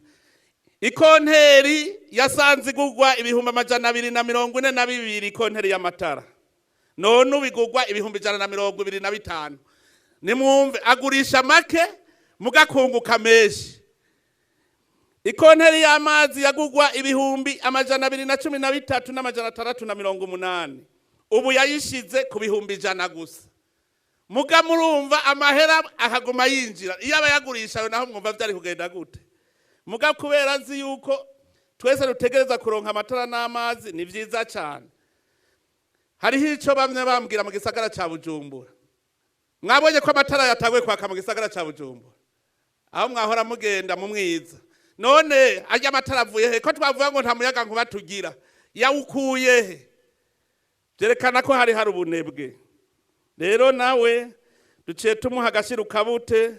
Ikonteri yasanze igugwa 242,000 ikonteri y'amatara, none ubigugwa 125,000. Nimwumve agurisha make mugakunguka menshi. Ikonteri y'amazi yagugwa 213,680, ubu yayishize ku 100,000 gusa. Muga murumva amahera akaguma yinjira. Iyo abayagurisha naho mwumva vyari kugenda gute? Muga kubera nzi yuko twese dutegereza kuronka amatara n'amazi ni vyiza cyane. Hariho ico bamwe bambwira mu gisagara ca Bujumbura. Mwabonye ko amatara yatagwe kwaka mu gisagara ca Bujumbura, aho mwahora mugenda mu mwiza. None ajya amatara avuye he? Ko twavuga ngo nta muyaga nkuba tugira, yawukuye he? Byerekana ko hari ubunebwe. Rero nawe duciye tumuha agashira ukabute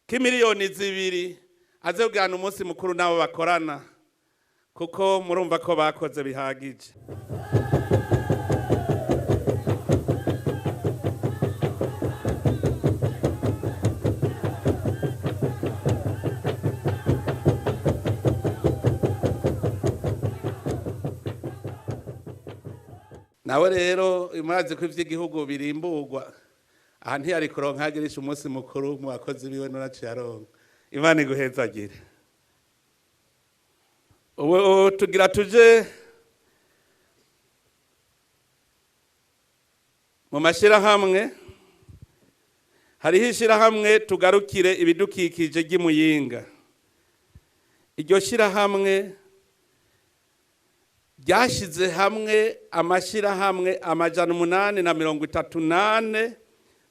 k'imiliyoni 2 aze kugirana umunsi mukuru nabo bakorana, kuko murumva ko bakoze bihagije. Nawe rero murazi ko ivy'igihugu birimburwa, aha ntiyari kuronka agirisha umunsi mukuru mu bakozi biwe nuraciye aronka. Imana iguhezagire. Ubu tugira tuje mu mashirahamwe. Hariho ishirahamwe tugarukire ibidukikije ry'Imuyinga. Iryo shirahamwe ryashize hamwe amashirahamwe 834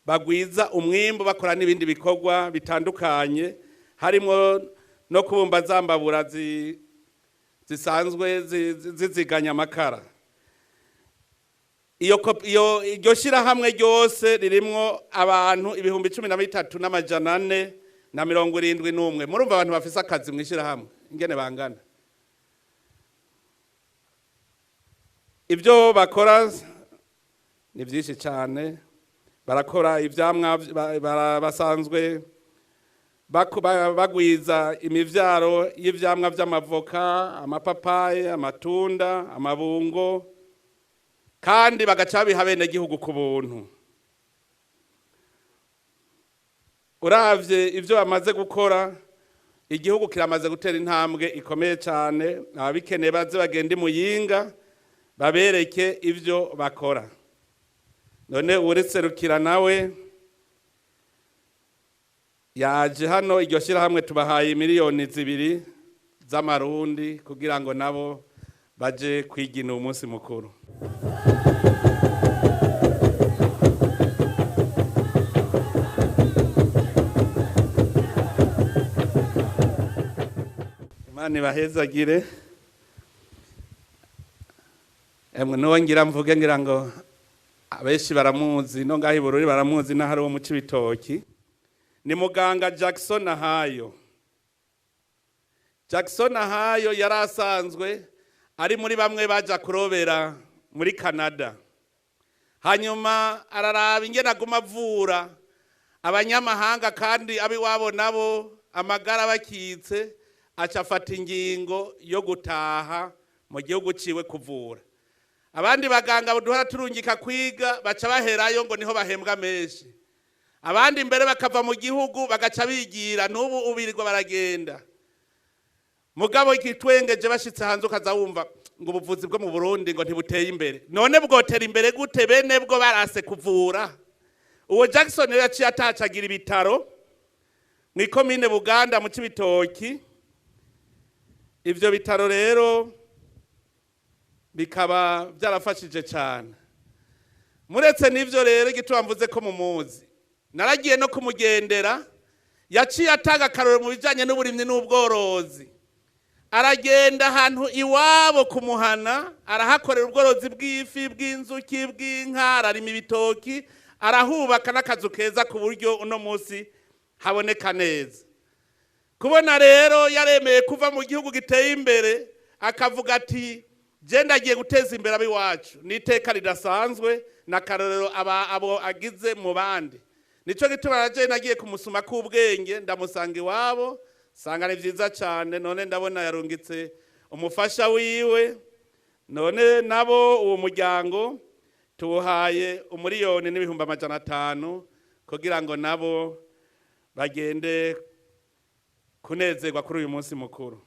bagwiza umwimbo, bakora n'ibindi bikorwa bitandukanye, harimo no kubumba zambabura zisanzwe ziziganya amakara. Iyo iryo shyirahamwe ryose ririmwo abantu 13,471. Murumva abantu bafise akazi mu ishyirahamwe ingene bangana. Ibyo bakora ni byinshi cyane. Barakora ivyamwa, basanzwe bagwiza imivyaro y'ivyamwa vy'amavoka, amapapayi, amatunda, amabungo, kandi bagaca babiha abenegihugu ku buntu. Uravye ivyo bamaze gukora, igihugu kiramaze gutera intambwe ikomeye cyane. Ababikeneye baze bagende Muyinga babereke ivyo bakora. None uwuriserukira nawe yaje hano, iryo shyirahamwe tubahaye 2 miliyoni z'amarundi kugira ngo nabo baje kwigina umunsi mukuru. Imana ibahezagire. Emwe, nuwo ngira mvuge, ngira ngo abenshi baramuzi no ngaho i Bururi baramuzi, n'ahari uwo mu Cibitoki, ni muganga Jackson Ahayo. Jackson Ahayo yari asanzwe ari muri bamwe baja kurobera muri Canada, hanyuma araraba ingene aguma avura abanyamahanga kandi abiwabo nabo amagara bakitse, aca afata ingingo yo gutaha mu gihugu ciwe kuvura. Abandi baganga duhora turungika kwiga baca baherayo ngo niho bahembwa menshi, abandi imbere bakava mu gihugu bagaca bigira n'ubu ubirirwa baragenda. Mugabo igitwengeje, bashitse hanze ukaza wumva ngo ubuvuzi bwo mu Burundi ngo ntibuteye imbere. None bwotera imbere gute bene bwo barase kuvura? Uwo Jackson rero yaciye atacagira ibitaro mu ikomine Buganda mu Cibitoki. Ivyo bitaro rero bikaba byarafashije cyane. Muretse n'ivyo rero, igituma mvuze ko mumuzi, naragiye no kumugendera. Yaciye atanga akarorero mu bijanye n'uburimyi n'ubworozi. Aragenda ahantu iwabo kumuhana, arahakorera ubworozi bw'ifi, bw'inzuki, bw'inka, ararima ibitoki, arahubaka n'akazu keza ku buryo uno munsi haboneka neza. Kubona rero yaremeye kuva mu gihugu giteye imbere akavuga ati je ndagiye guteza imbere ab'iwacu, ni iteka ridasanzwe n'akarorero aba abo agize mu bandi. Nico gituma naje nagiye kumusuma k'ubwenge, ndamusanga iwabo, sanga ni vyiza cyane. None ndabona yarungitse umufasha wiwe. None nabo uwo muryango tuwuhaye 1,500,000 kugira ngo nabo bagende kunezerwa kuri uyu munsi mukuru.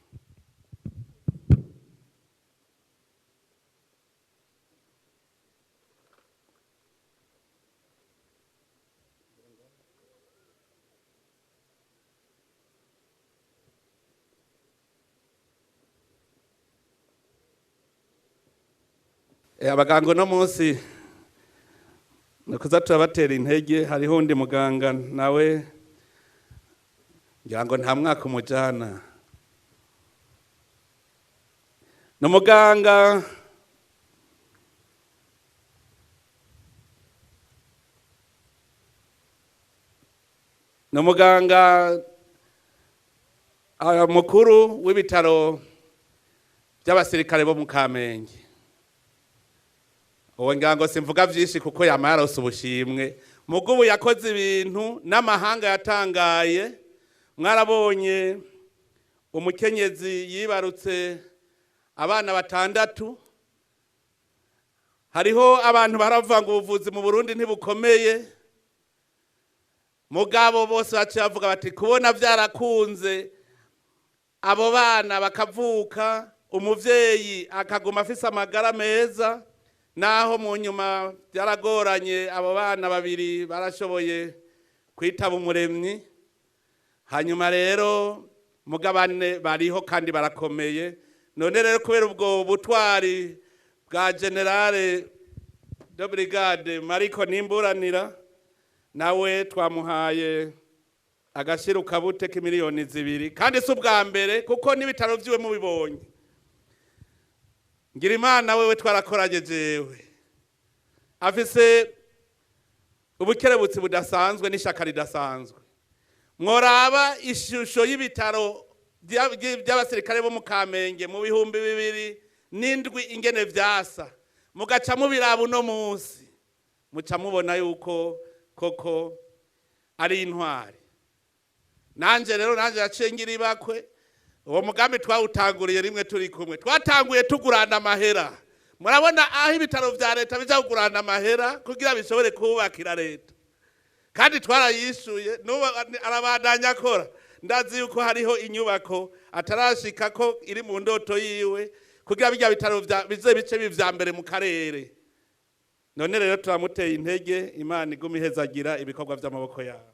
Abaganga uno munsi ni ukuza turabatera intege. Hariho undi muganga nawe, ngira ngo nta mwaka umujana, ni umuganga mukuru w'ibitaro by'abasirikare bo mu Kamenge. Uwo ngira ngo simvuga byinshi kuko yama yarose ubushimwe. Mugubu yakoze ibintu n'amahanga yatangaye. Mwarabonye umukenyezi yibarutse abana batandatu. Hariho abantu baravuga ngo ubuvuzi mu Burundi ntibukomeye, mugabo bose baciye bavuga bati kubona byarakunze, abo bana bakavuka, umuvyeyi akaguma afise amagara meza, naho mu nyuma byaragoranye, abo bana babiri barashoboye kwitaba Umuremyi. Hanyuma rero mugabane bariho kandi barakomeye. None rero kubera ubwo butwari bwa général de brigade Mariko Nimburanira, nawe twamuhaye agashiruka k'imiliyoni 2. Kandi si ubwa mbere, kuko n'ibitaro vyiwe mubibonye. Ngira Imana wewe twarakoranye jewe. Afise ubukerebutsi budasanzwe n'ishaka ridasanzwe. Mworaba ishusho y'ibitaro by'abasirikare bo mu Kamenge mu 2007 ingene vyasa, mugaca mubiraba uno munsi, muca mubona yuko koko ari intwari. Nanje rero nanje yaciye ngira ibakwe. Uwo mugambi twawutanguriye rimwe turi kumwe, twatanguye tugurana amahera. Murabona aho ibitaro vya leta bija kugurana amahera kugira bishobore kubakira leta, kandi twarayishuye, n'ubu arabandanya akora. Ndazi yuko hariho inyubako atarashika ko iri mu ndoto yiwe kugira bijya bitaro bize bice bivya mbere mu karere. None rero turamuteye intege, Imana igume ihezagira ibikorwa vy'amaboko yawe.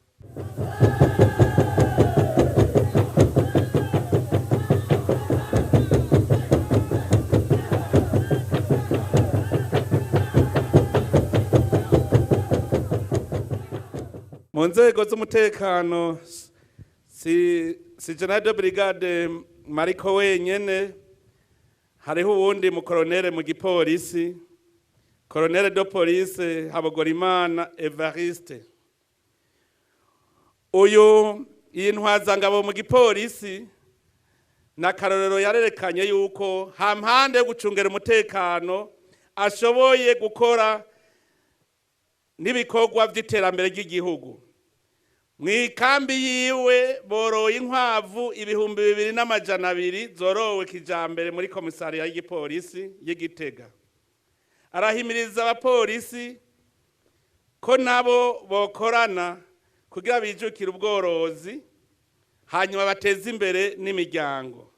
Mu nzego z'umutekano si General de Brigade Mariko wenyene, hariho uwundi mu colonel mu gipolisi, colonel de police Habogorimana Evariste. Uyu iyi ntwazangabo mu gipolisi na karorero yarerekanye yuko hampande yo gucungera umutekano ashoboye gukora n'ibikorwa vy'iterambere ry'igihugu. Mw'ikambi yiwe boroye inkwavu 2200 zorowe kijambere muri komisariya y'igipolisi y'Igitega. Arahimiriza abapolisi ko nabo bokorana kugira bijukire ubworozi, hanyuma bateze imbere n'imiryango.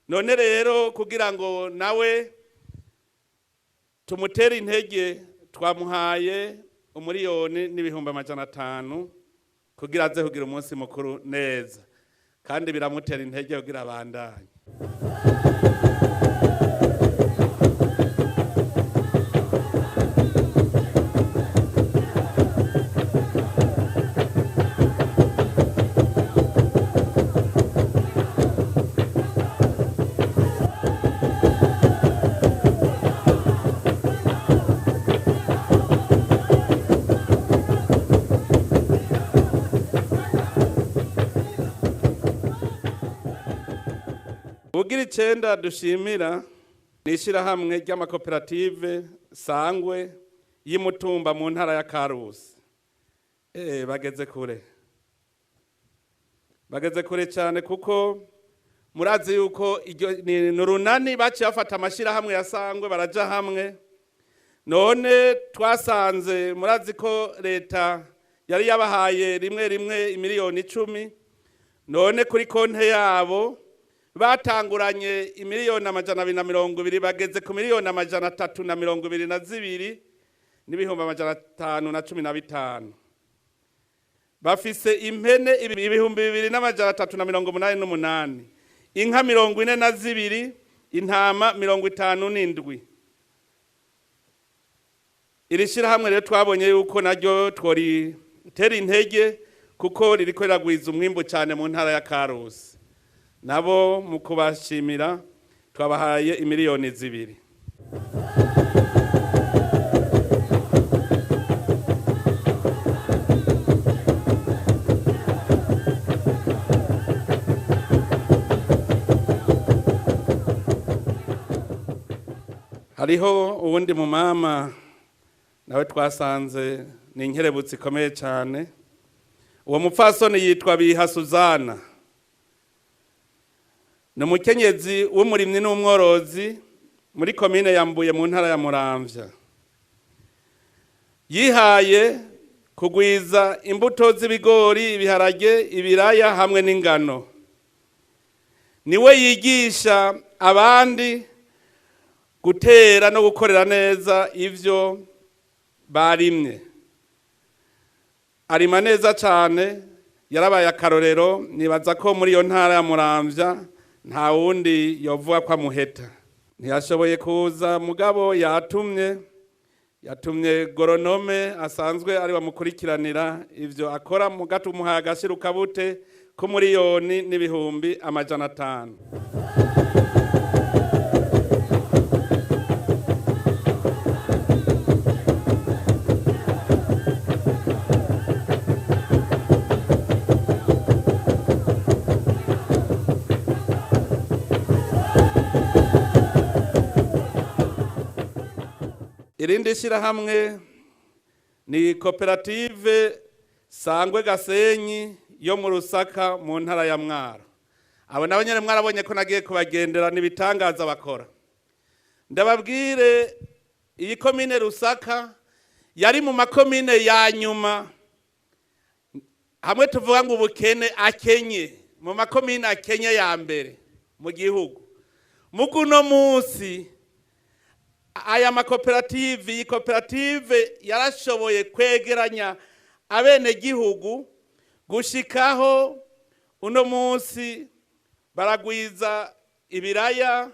None rero kugira ngo nawe tumutere intege, twamuhaye 1,500,000 kugira aze kugira umunsi mukuru neza, kandi biramutera intege kugira abandanye. Ugira icenda dushimira ni ishirahamwe ry'amakoperative Sangwe y'Imutumba mu ntara ya Karusi. Bageze kure, bageze kure cyane, kuko murazi yuko iryo ni urunani baciye bafata amashirahamwe ya Sangwe baraja hamwe. None twasanze murazi ko leta yari yabahaye rimwe rimwe imiliyoni 10, none kuri konte yabo batanguranye 220,000,000 bageze ku 322 n'ibihumbi 515. Bafise impene 2388, inka 42, intama 57. Iri shirahamwe rero twabonye yuko naryo tworitera intege kuko ririko riragwiza umwimbu cyane mu ntara ya Karusi. Nabo mu kubashimira twabahaye 2,000,000. Hariho uwundi mu mama nawe twasanze ni inkerebutsi ikomeye cyane. Uwo mupfasoni yitwa Biha Suzana, ni umukenyezi w'umurimyi n'umworozi muri komine ya Mbuye mu ntara ya Muramvya. Yihaye kugwiza imbuto z'ibigori, ibiharage, ibiraya hamwe n'ingano. Niwe yigisha abandi gutera no gukorera neza ivyo barimye. Arima neza cyane, yarabaye akarorero. Nibaza ko muri iyo ntara ya Muramvya nta wundi yovuga ko amuheta. Ntiyashoboye kuza, mugabo yatumye goronome asanzwe ari bamukurikiranira ivyo akora, mugatumuha agashirukabute ku 1,500,000. Irindi shirahamwe ni koperative Sangwe Gasenyi yo mu Rusaka mu ntara ya Mwaro. Abo nabo nyene mwarabonye ko nagiye kubagendera n'ibitangaza bakora. Ndababwire, iyi komine Rusaka yari mu makomine ya nyuma, hamwe tuvuga ngo ubukene akenye, mu makomine akenye ya mbere mu gihugu. Muguno munsi aya makoperative, iyi koperative yarashoboye kwegeranya abenegihugu gushikaho uno munsi baragwiza ibiraya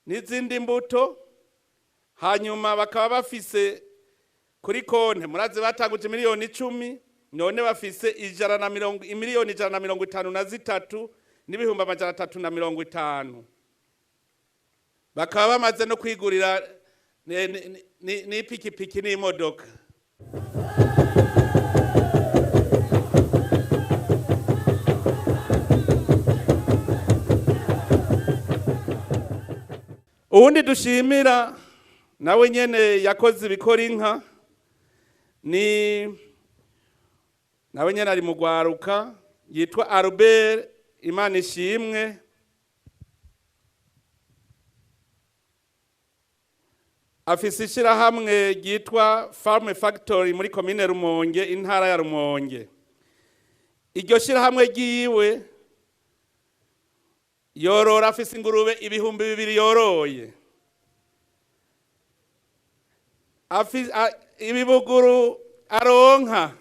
n'izindi mbuto, hanyuma bakaba bafise kuri konte, murazi batanguje 10 miliyoni, none bafise 153,350,000. Bakaba bamaze no kwigurira n'ipikipiki n'imodoka. Uwundi dushimira nawe nyene yakoze ibikora inka ni nawe nyene ari mu gwaruka, yitwa Albert Imana ishimwe. Afise ishirahamwe ryitwa Farm Factory muri komine Rumonge, intara ya Rumonge. Iryo shirahamwe ryiwe yorora, afise ingurube 2000 yoroye. Ibibuguru aronka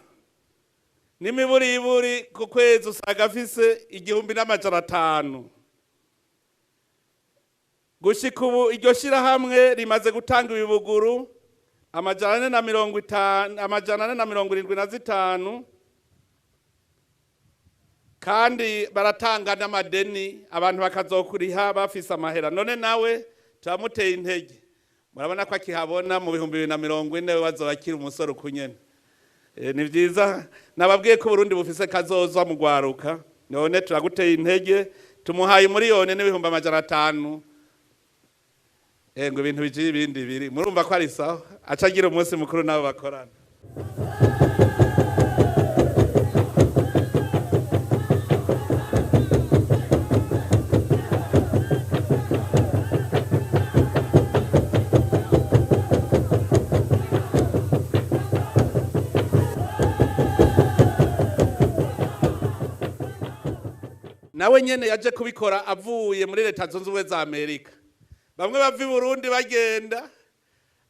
n'imiburiburi ku kwezi usanga afise 1500. Gushika ubu iryo shirahamwe rimaze gutanga ibibuguru 450, 475, kandi baratanga n'amadeni, abantu bakazokuriha bafise amahera. None nawe turamuteye intege, murabona ko akihabona mu 2040 bazoba akiri umusore ukunyene. Ni vyiza, nababwiye ko Burundi bufise kazoza mu gwaruka. None turaguteye intege, tumuhaye 1,500,000. Ngo ibintu bigiye ibindi biri, murumva ko ari sawa, aca agira umunsi mukuru nabo bakorana. Nawe nyene yaje kubikora avuye muri Leta Zunze Ubumwe za Amerika. Bamwe bava i Burundi bagenda,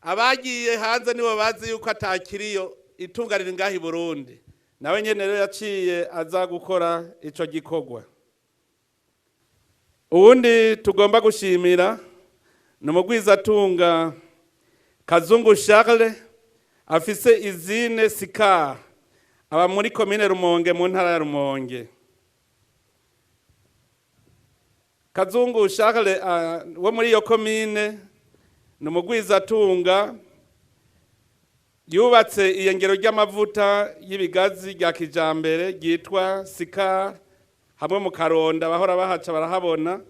abagiye hanze nibo bazi yuko atakiriyo, itunga riri ngaha i Burundi. Nawe nyene rero yaciye aza gukora ico gikorwa. Uwundi tugomba gushimira ni umugwizatunga Kazungu Charles, afise izine Sikar, aba muri komine Rumonge mu ntara ya Rumonge. Kazungu Charles wo muri iyo komine ni umugwizatunga yubatse iyengero ry'amavuta y'ibigazi rya kijambere ryitwa Sikar, hamwe mu Karonda bahora bahaca barahabona.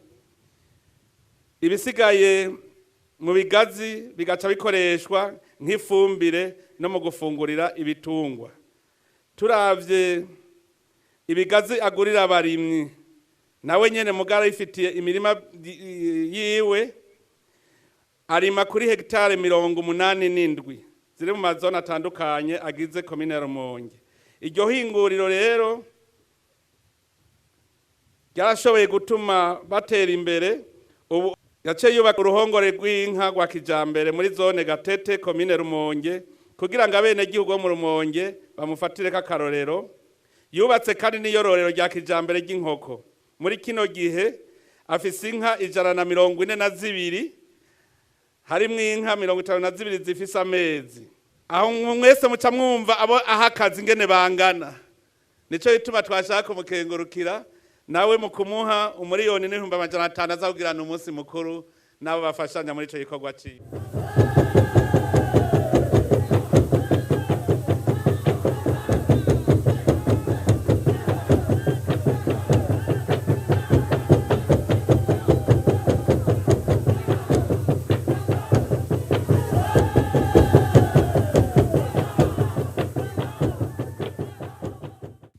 Ibisigaye mu bigazi bigaca bikoreshwa nk'ifumbire no mu gufungurira ibitungwa. Turavye ibigazi agurira abarimyi, nawe nyene mugara yifitiye imirima yiwe, arima kuri hegitare 87 ziri mu mazone atandukanye agize komine ya Rumonge. Iryo hinguriro rero ryarashoboye gutuma batera imbere. Ubu yaciye yubaka uruhongore rw'inka rwa kijambere muri zone Gatete, komine Rumonge, kugira ngo abenegihugu bo mu Rumonge bamufatireko akarorero. Yubatse kandi n'iyororero rya kijambere ry'inkoko. Muri kino gihe afise inka 142, harimwo inka 52 zifise amezi. Aho mwese muca mwumva abo aha akazi ingene bangana. Nico gituma twashaka kumukengurukira nawe mu kumuha 1,500,000 azawugirana umunsi mukuru n'abo bafashanya muri ico gikorwa ciwe.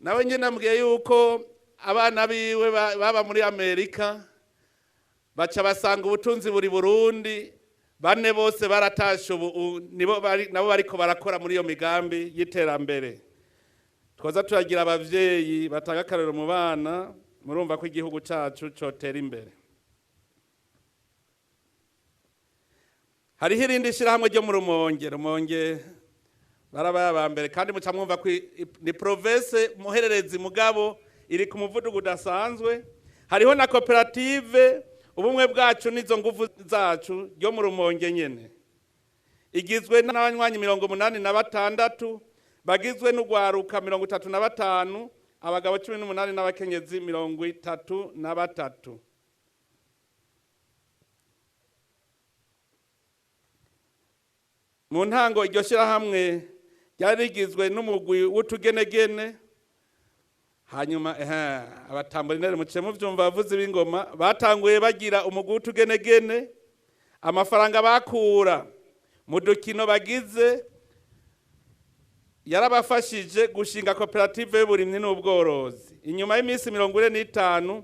Nawe nyine ambwiye yuko abana biwe baba muri Amerika, baca basanga ubutunzi buri Burundi, bane bose baratashe ubu nibo bari, nabo bariko barakora muri iyo migambi y'iterambere. Twoza turagira abavyeyi batanga akarorero mu bana, murumva ko igihugu cacu cotera imbere. Hariho irindi shirahamwe ryo mu Rumonge, Rumonge barabaye aba mbere, kandi muca mwumva ko ni province muhererezi mugabo iri ku muvuduko udasanzwe. Hariho na koperative ubumwe bwacu n'izo nguvu zacu ryo mu Rumonge nyene, igizwe n'abanywanyi 86 bagizwe n'ugwaruka 35, abagabo 18 n'abakenyezi 33. Mu ntango iryo shirahamwe ryari rigizwe n'umugwi w'utugenegene, hanyuma abatamburinere muciye muvyumva abavuzi b'ingoma batanguye bagira umugwi w'utugenegene. Amafaranga bakura mu dukino bagize yarabafashije gushinga koperative y'uburimyi n'ubworozi. Inyuma y'iminsi 45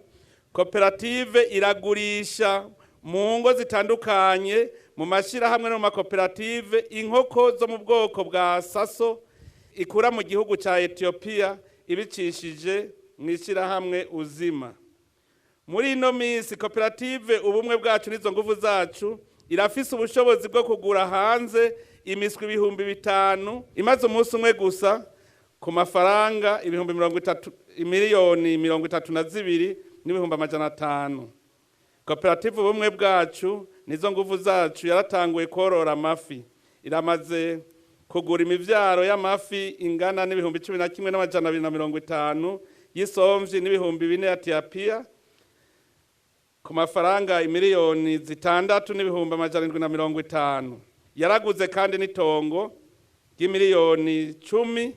koperative iragurisha mu ngo zitandukanye, mu mashirahamwe no mu makoperative inkoko zo mu bwoko bwa Saso ikura mu gihugu ca Ethiopia ibicishije mu ishirahamwe Uzima. Muri ino minsi koperative ubumwe bwacu n'izo nguvu zacu irafise ubushobozi bwo kugura hanze imiswi 5000 imaze umunsi umwe gusa ku mafaranga ibihumbi mirongo itatu, miliyoni mirongo itatu na zibiri n'ibihumbi amajana atanu. Koperative ubumwe bwacu nizo nguvu zacu yaratanguye korora amafi, iramaze kugura imivyaro y'amafi ingana n'ibihumbi cumi na kimwe n'amajana abiri na mirongo itanu y'isomvyi n'ibihumbi bine ya tiapia ku mafaranga imiliyoni zitandatu n'ibihumbi amajana indwi na mirongo itanu. Yaraguze kandi n'itongo ry'imiliyoni 10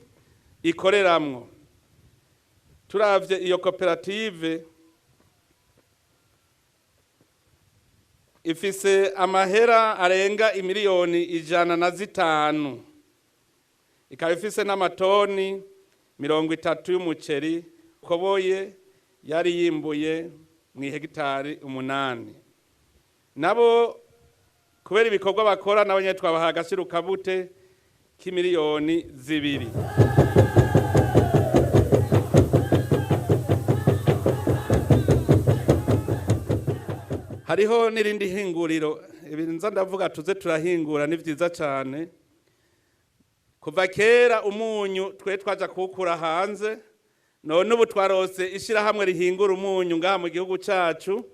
ikoreramwo. Turavye iyo koperative ifise amahera arenga imiliyoni 105, ikaba ifise n'amatoni 30 y'umuceri koboye yari yimbuye mu hegitari 8. Nabo kubera ibikorwa bakora nabo nyene twabaha agaciro kabute k'imiliyoni 2. Hariho n'irindi hinguriro, ibi nza ndavuga tuze turahingura ni vyiza cane. Kuva kera umunyu twe twaja kuwukura hanze, none ubu twarose ishirahamwe rihingura umunyu ngaha mu gihugu cacu.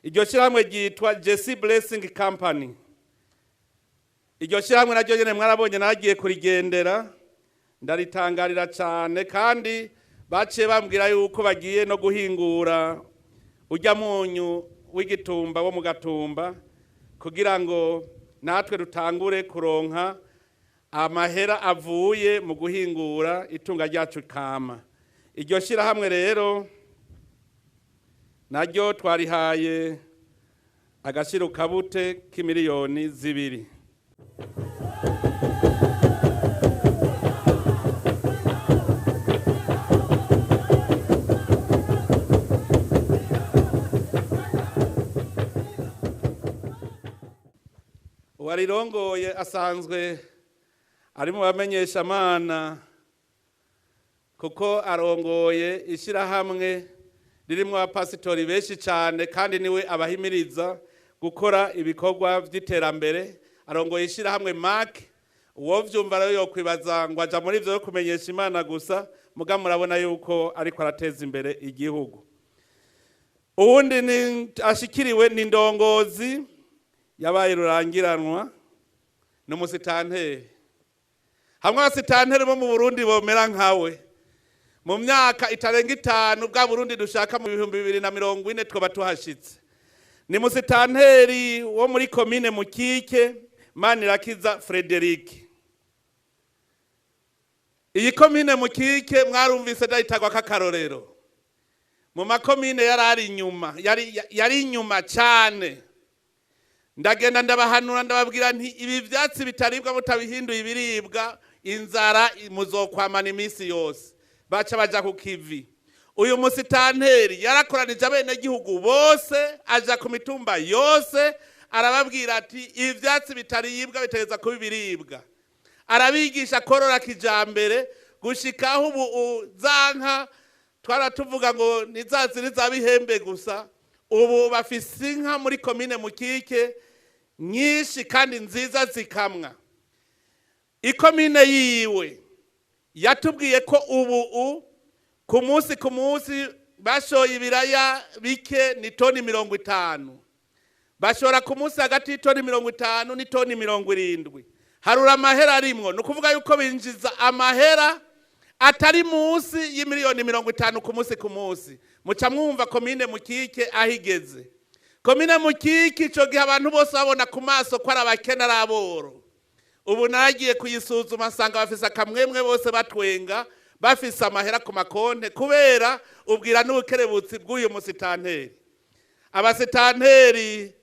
Iryo shirahamwe ryitwa Jesse Blessing Company. Iryo shirahamwe naryo nyene mwarabonye nagiye kurigendera, ndaritangarira cane, kandi baciye bambwira yuko bagiye no guhingura urya munyu w'igitumba wo mu Gatumba, kugira ngo natwe dutangure kuronka amahera avuye mu guhingura itunga ryacu kama. Iryo shirahamwe rero naryo twarihaye agaciro kabute k'imiliyoni 2. Uwarirongoye asanzwe ari mu bamenyeshamana, kuko arongoye ishirahamwe ririmwo abapasitori benshi cane, kandi niwe abahimiriza gukora ibikorwa vy'iterambere. Arongoye ishirahamwe Mark. Uwo vyumva rero yokwibaza ngo aja muri ivyo kumenyesha Imana gusa, muga murabona yuko ariko arateza imbere igihugu. Uwundi ni ashikiriwe ni ndongozi yabaye rurangiranwa n'umusitanteri. Hamwe abasitanteri bo mu Burundi bomera nkawe, mu myaka itarenga 5 bwa Burundi dushaka mu 2040 twoba tuhashitse. Ni musitanteri wo muri komine Mukike, Manirakiza Frederic. Iyi komine Mukike mwarumvise dayitagwa kakarorero. Mu makomine yarari inyuma, yari inyuma cyane. Ndagenda ndabahanura ndababwira nti ibi vyatsi bitaribwa mutabihinduye ibiribwa, inzara muzokwamana iminsi yose. Baca baja ku kivi. Uyu musitanteri yarakoranije abenegihugu bose, aja ku mitumba yose, arababwira ati ivyatsi bitaribwa bitegereza kuba ibiribwa. Arabigisha korora kijambere gushikaho ubu za nka twaratuvuga ngo ni za ziri za bihembe gusa, ubu bafise inka muri komine Mukike nyinshi kandi nziza zikamwa. Ikomine yiwe yatubwiye ko ubu ku munsi ku munsi bashoye ibiraya bike ni toni 50, bashora ku munsi hagati y'itoni 50 n'itoni 70. Harura amahera arimwo, ni ukuvuga yuko binjiza amahera atari munsi y'imiliyoni 50 ku munsi ku munsi. Muca mwumva komine Mukike aho igeze. Komine Mukike ico gihe abantu bose babona ku maso ko ari abakene ari aboro. Ubu nagiye kuyisuzuma nsanga bafise akamwemwe bose batwenga, bafise amahera ku makonte kubera ubwira n'ubukerebutsi bw'uyu musitanteri. Abasitanteri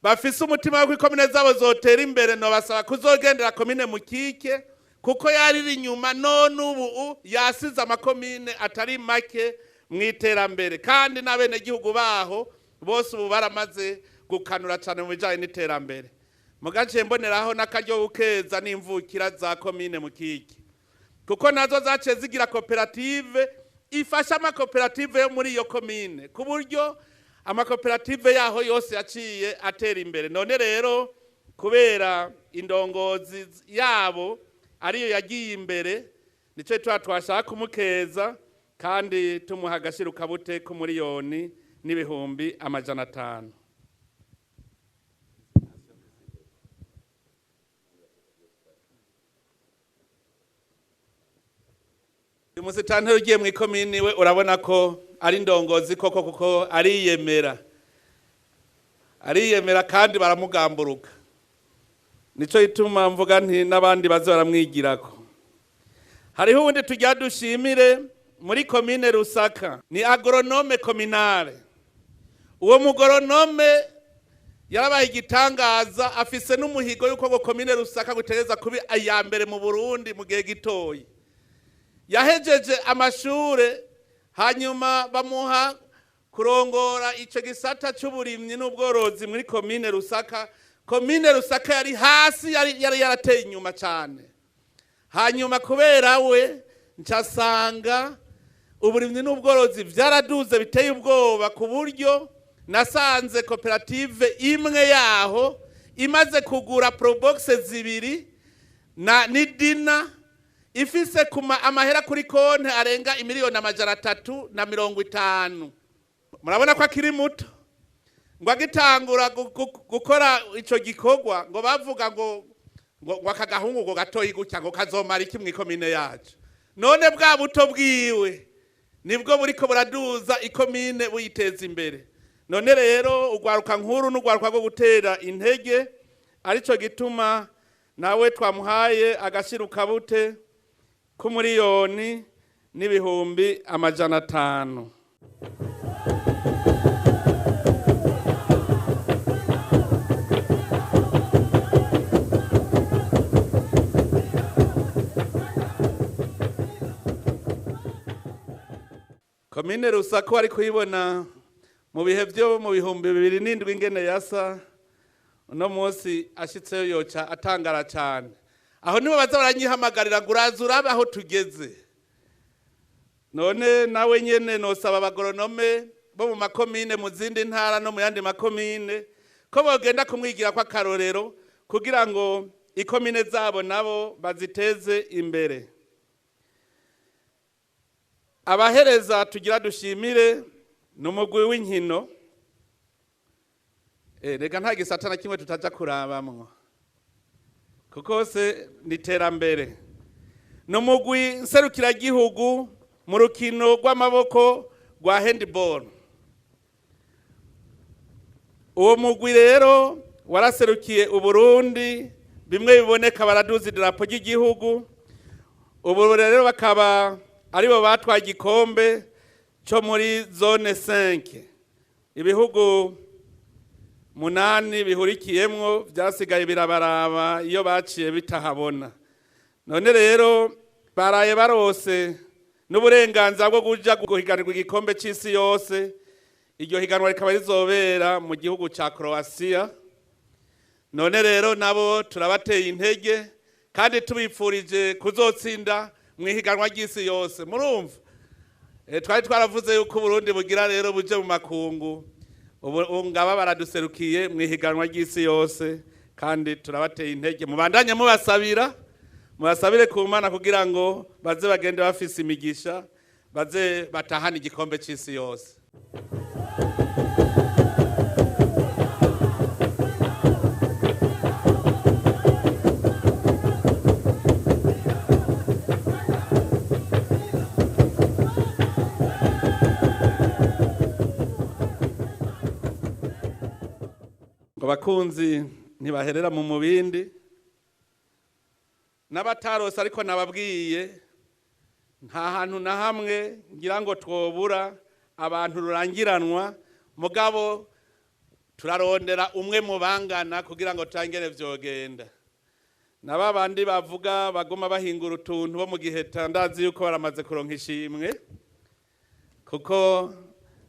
bafise umutima wo ikomine zabo zotera imbere, no basaba kuzogendera komine Mukike kuko yariri inyuma, none ubu yasize amakomine atari make mu iterambere, kandi n'abenegihugu baho bose ubu baramaze gukanura cyane mu bijanye n'iterambere. Mugace mboneraho n'akaryo gukeza n'imvukira za komine Mukike, kuko nazo zaciye zigira koperative ifasha amakoperative yo muri iyo komine, ku buryo amakoperative yaho yose yaciye atera imbere. None rero kubera indongozi yabo ariyo yagiye imbere, nico tuba twashaka kumukeza kandi tumuha agashiro kabute ku miliyoni n'ibihumbi 500. Umusitanteri ugiye mu ikomini we urabona ko ari indongozi koko, kuko ariyemera, ariyemera kandi baramugamburuka. Nico ituma mvuga nti n'abandi baze baramwigirako. Hariho uwundi tujya dushimire muri komine Rusaka, ni agronome kominale. Uwo mugoronome yarabaye igitangaza, afise n'umuhigo yuko ngo komine Rusaka gutereza kubi aya mbere mu Burundi mu gihe gitoyi. Yahejeje amashure hanyuma bamuha kurongora ico gisata c'uburimyi n'ubworozi muri komine Rusaka. Komine Rusaka yari hasi, yari yarateye inyuma cyane. Hanyuma kubera we ncasanga uburimyi n'ubworozi vyaraduze biteye ubwoba, ku buryo nasanze koperative imwe yaho imaze kugura probox 2 na nidina ifise kuma amahera kuri konti arenga imiliyoni 350. Murabona ko akiri muto, ngo agitangura gukora ico gikorwa ngo bavuga ngo ngo akagahungu ngo gatoyi gutya ngo kazomara iki mw'ikomine yacu. None bwa buto bwiwe nibwo buriko buraduza ikomine buyiteza imbere. None rero ugwaruka nkuru n'ugwaruka rwo gutera intege, arico gituma nawe twamuhaye agashiro kabute ku miliyoni n'ibihumbi 500. Komine Rusaka ari kuyibona mu bihe byo mu 2007 ingene yasa, uno munsi ashitseyo yoca atangara cyane. Aho nibo baza baranyihamagarira ngo uraza urabe aho tugeze. None nawe nyene nosaba abagoronome bo mu makomine mu zindi ntara no mu yandi makomine ko bogenda kumwigira kwa karorero kugira ngo ikomine zabo nabo baziteze imbere. Abahereza tugira dushimire n'umugwi w'inkino. Rega nta gisata na kimwe tutaja kurabamwo, kuko se niterambere. N'umugwi nserukiragihugu mu rukino rw'amaboko rwa handball. Uwo mugwi rero waraserukiye Uburundi, bimwe biboneka baraduza idarapo ry'igihugu. Ubu rero bakaba aribo batwaye igikombe cyo muri zone 5. Ibihugu 8 bihurikiyemwo byasigaye birabaraba iyo baciye bitahabona. None rero baraye barose n'uburenganzira bwo kuja guhiganirwa igikombe c'isi yose. Iryo higanwa rikaba rizobera mu gihugu ca Croatia. None rero nabo turabateye intege kandi tubipfurije kuzotsinda mu ihiganwa ry'isi yose. Murumva twari twaravuze yuko Burundi bugira rero buje mu makungu, ubu ngaba baraduserukiye mu ihiganwa ry'isi yose, kandi turabateye intege. Mubandanye mubasabira, mubasabire ku Mana kugira ngo baze bagende bafise imigisha, baze batahane igikombe c'isi yose. Ngo bakunzi ntibaherera mu mubindi n'abatarose, ariko nababwiye nta hantu na hamwe ngira ngo twobura abantu rurangiranwa, mugabo turarondera umwe mu bangana kugira ngo tangere vyogenda. Na babandi bavuga bagoma bahingura utuntu bo mu gihe tandazi yuko baramaze kuronka ishimwe, kuko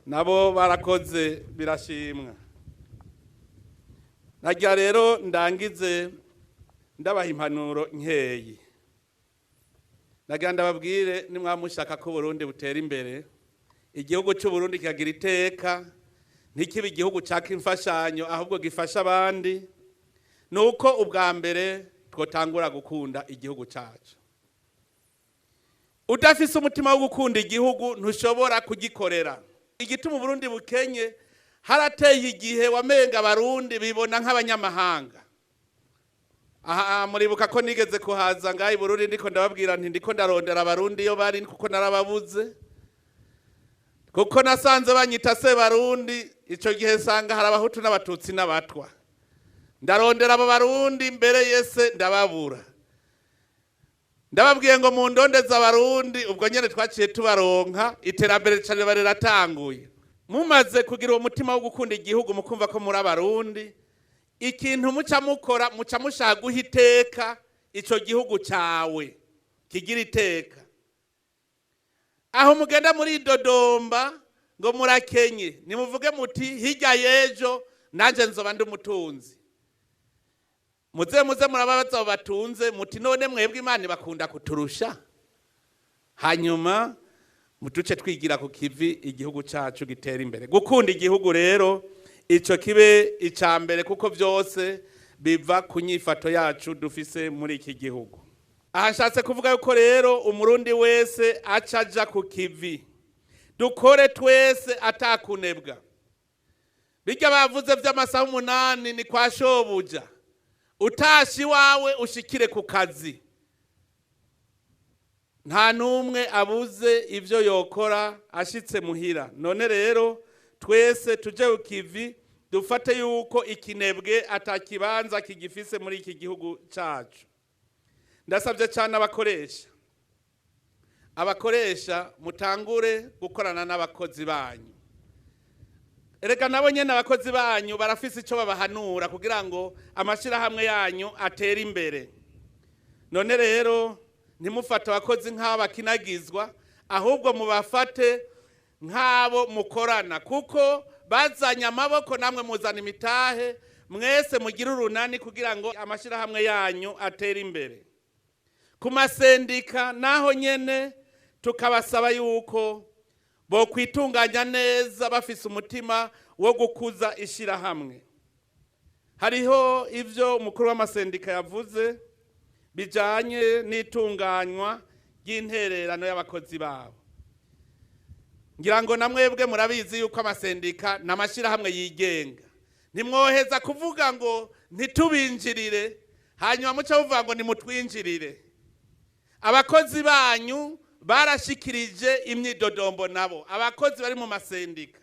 nabo barakoze birashimwa. Nagira rero ndangize ndabaha impanuro nkeyi. Nagira ndababwire nimwamushaka ko Burundi butera imbere, igihugu cy'u Burundi kikagira iteka, ntikibe igihugu caka imfashanyo ahubwo gifasha abandi, nuko ubwa mbere twotangura gukunda igihugu cyacu. Udafise umutima wo gukunda igihugu ntushobora kugikorera. Igituma Burundi bukenye, harateye igihe wamenga abarundi bibona nk'abanyamahanga. Aha muribuka ko nigeze kuhaza ngaho i Burundi, ndiko ndababwira nti ndiko ndarondera abarundi iyo bari, kuko narababuze, kuko nasanze banyita se barundi. Ico gihe sanga hari abahutu n'abatutsi n'abatwa. Ndarondera abo barundi mbere yese ndababura. Ndababwiye ngo mu ndondeza abarundi, ubwo nyene twaciye tubaronka, iterambere cane bariratanguye. Mumaze kugira uwo mutima wo gukunda igihugu, mukumva ko muri abarundi, ikintu muca mukora, muca mushaka guha iteka ico gihugu cawe kigira iteka. Aho mugenda muri Dodomba ngo murakenye, nimuvuge muti hirya y'ejo nanje nzoba ndi umutunzi. Muze muze murababaza batunze muti none mwebwe Imana bakunda kuturusha. Hanyuma mutuce twigira ku kivi igihugu cacu gitera imbere. Gukunda igihugu rero ico kibe icambere, kuko vyose biva ku nyifato yacu dufise muri iki gihugu. Aha nshatse kuvuga yuko rero umurundi wese acaja ku kivi, dukore twese atakunebwa. Bijya bavuze vy'amasaha 8 ni kwa shobuja, utashi wawe ushikire ku kazi. Nta numwe abuze ivyo yokora ashitse muhira. None rero twese tuje ku kivi, dufate yuko ikinebwe atakibanza kigifise muri iki gihugu cacu. Ndasabye cyane abakoresha, abakoresha mutangure gukorana n'abakozi banyu. Erega nabo nyene abakozi banyu barafise ico babahanura kugira ngo amashirahamwe yanyu atere imbere. None rero ntimufate abakozi nk'abakinagizwa, ahubwo mubafate nk'abo mukorana, kuko bazanye amaboko namwe muzana imitahe, mwese mugire urunani kugira ngo amashirahamwe yanyu atere imbere. Ku masendika naho nyene tukabasaba yuko bo kwitunganya neza bafise umutima wo gukuza ishirahamwe. Hariho ivyo umukuru w'amasendika yavuze bijanye n'itunganywa ry'intererano y'abakozi babo. Ngira ngo namwebwe murabizi yuko amasendika n'amashirahamwe yigenga. Ntimwoheza kuvuga ngo ntitubinjirire, hanyuma muca muvuga ngo nimutwinjirire. Abakozi banyu barashikirije imyidodombo nabo, abakozi bari mu masendika,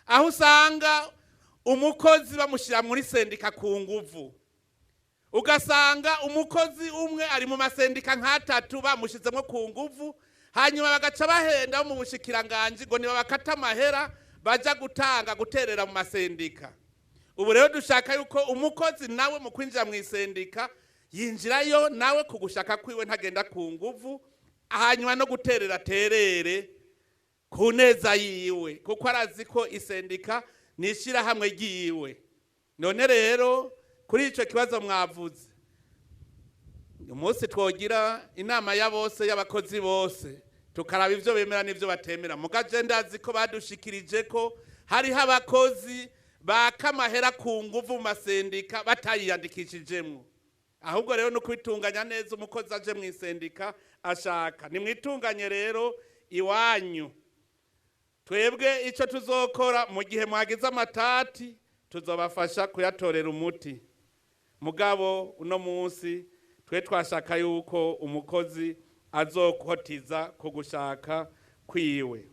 aho usanga umukozi bamushyira muri sendika ku nguvu, ugasanga umukozi umwe ari mu masendika nk'atatu bamushyizemo ku nguvu, hanyuma bagaca bahenda mu bushikiranganji ngo nibabakata amahera baja gutanga guterera mu masendika. Ubu rero dushaka yuko umukozi nawe mu kwinjira mu isendika yinjirayo nawe kugushaka kwiwe, ntagenda ku nguvu, Hanyuma no guterera terere ku neza yiwe, kuko arazi ko isendika ni ishyirahamwe ryiwe. None rero kuri icyo kibazo mwavuze, umunsi twogira inama ya bose, y'abakozi bose, tukaraba ibyo bemera n'ibyo batemera. Mugaje ndazi ko badushikirije ko hariho abakozi baka amahera ku nguvu mu masendika batayiyandikishijemwo. Ahubwo rero no kwitunganya neza, umukozi aje mu isendika ashaka nimwitunganye rero iwanyu. Twebwe icyo tuzokora mu gihe mwagize amatati, tuzobafasha kuyatorera umuti. Mugabo uno munsi twe twashaka yuko umukozi azokotiza ku gushaka kwiwe.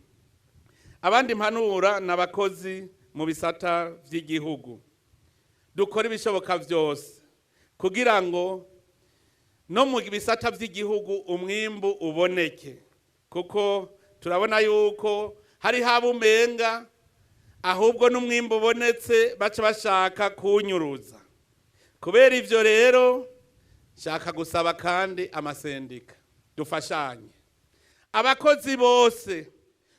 Abandi mpanura n'abakozi mu bisata vy'igihugu, dukora ibishoboka vyose kugira ngo no mu bisata vy'igihugu umwimbu uboneke, kuko turabona yuko hari haba umenga ahubwo n'umwimbu ubonetse baca bashaka kuwunyuruza. Kubera ivyo rero nshaka gusaba kandi amasendika dufashanye, abakozi bose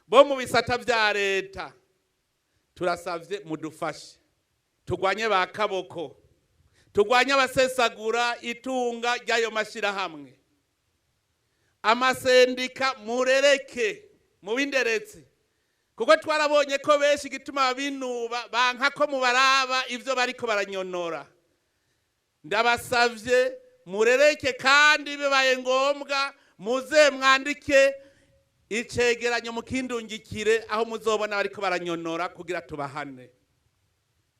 bo mu bisata vya leta turasavye mudufashe turwanye ba kaboko, turwanye abasesagura itunga ry'ayo mashirahamwe. Amasendika murereke mubinderetse, kuko twarabonye ko benshi igituma binuba banka ko mubaraba ivyo bariko baranyonora. Ndabasavye murereke, kandi bibaye ngombwa muze mwandike icegeranyo mukindungikire aho muzobona bariko baranyonora kugira tubahane.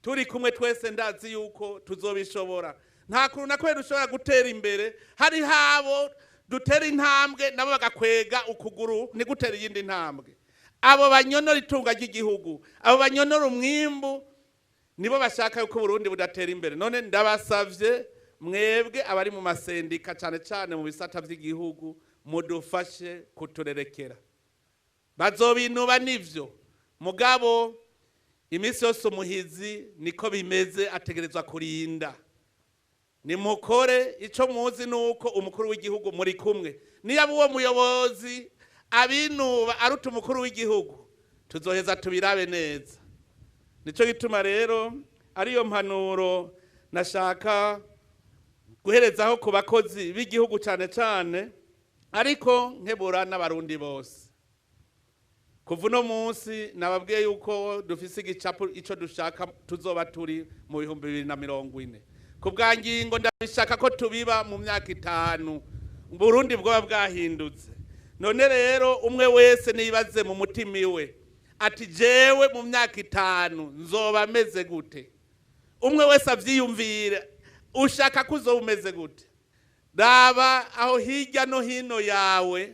Turi kumwe twese ndazi yuko tuzobishobora. Nta kuntu na kweri ushobora gutera imbere hari habo dutera intambwe nabo bagakwega ukuguru ni gutera iyindi ntambwe. Abo banyonora itunga ry'igihugu, abo banyonora umwimbu, nibo bashaka yuko Burundi budatera imbere. None ndabasavye mwebwe abari mu masendika cyane cyane mu bisata by'igihugu mudufashe kuturerekera. Bazobinuba nivyo, mugabo iminsi yose umuhizi niko bimeze, ategerezwa kurinda. Nimukore ico muzi nuko umukuru w'igihugu muri kumwe. Niba uwo muyobozi abinuba aruta umukuru w'igihugu, tuzoheza tubirabe neza. Nico gituma rero ariyo mpanuro nashaka guherezaho ku bakozi b'igihugu cyane cyane, ariko nkebura n'abarundi bose. Kuva uno munsi nababwiye yuko dufise igicapo ico dushaka tuzoba turi mu 2040. Ku bwa ngingo ndabishaka ko tubiba mu myaka 5, Burundi bwoba bwahindutse. None rero umwe wese nibaze mu mutima iwe ati jewe mu myaka 5 nzoba meze gute? Umwe wese avyiyumvire, ushaka ko uzoba umeze gute? Raba aho hirya no hino yawe,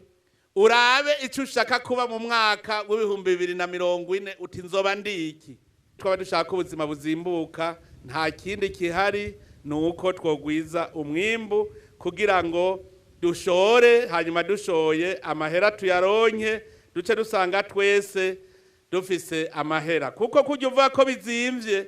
urabe icyo ushaka kuba mu mwaka w'2040, uti nzoba ndi iki? Twaba dushaka ubuzima buzimbuka, nta kindi kihari nuko twogwiza umwimbu kugira ngo dushore, hanyuma dushoye amahera tuyaronke, duce dusanga twese dufise amahera. Kuko kujya uvuga ko bizimvye,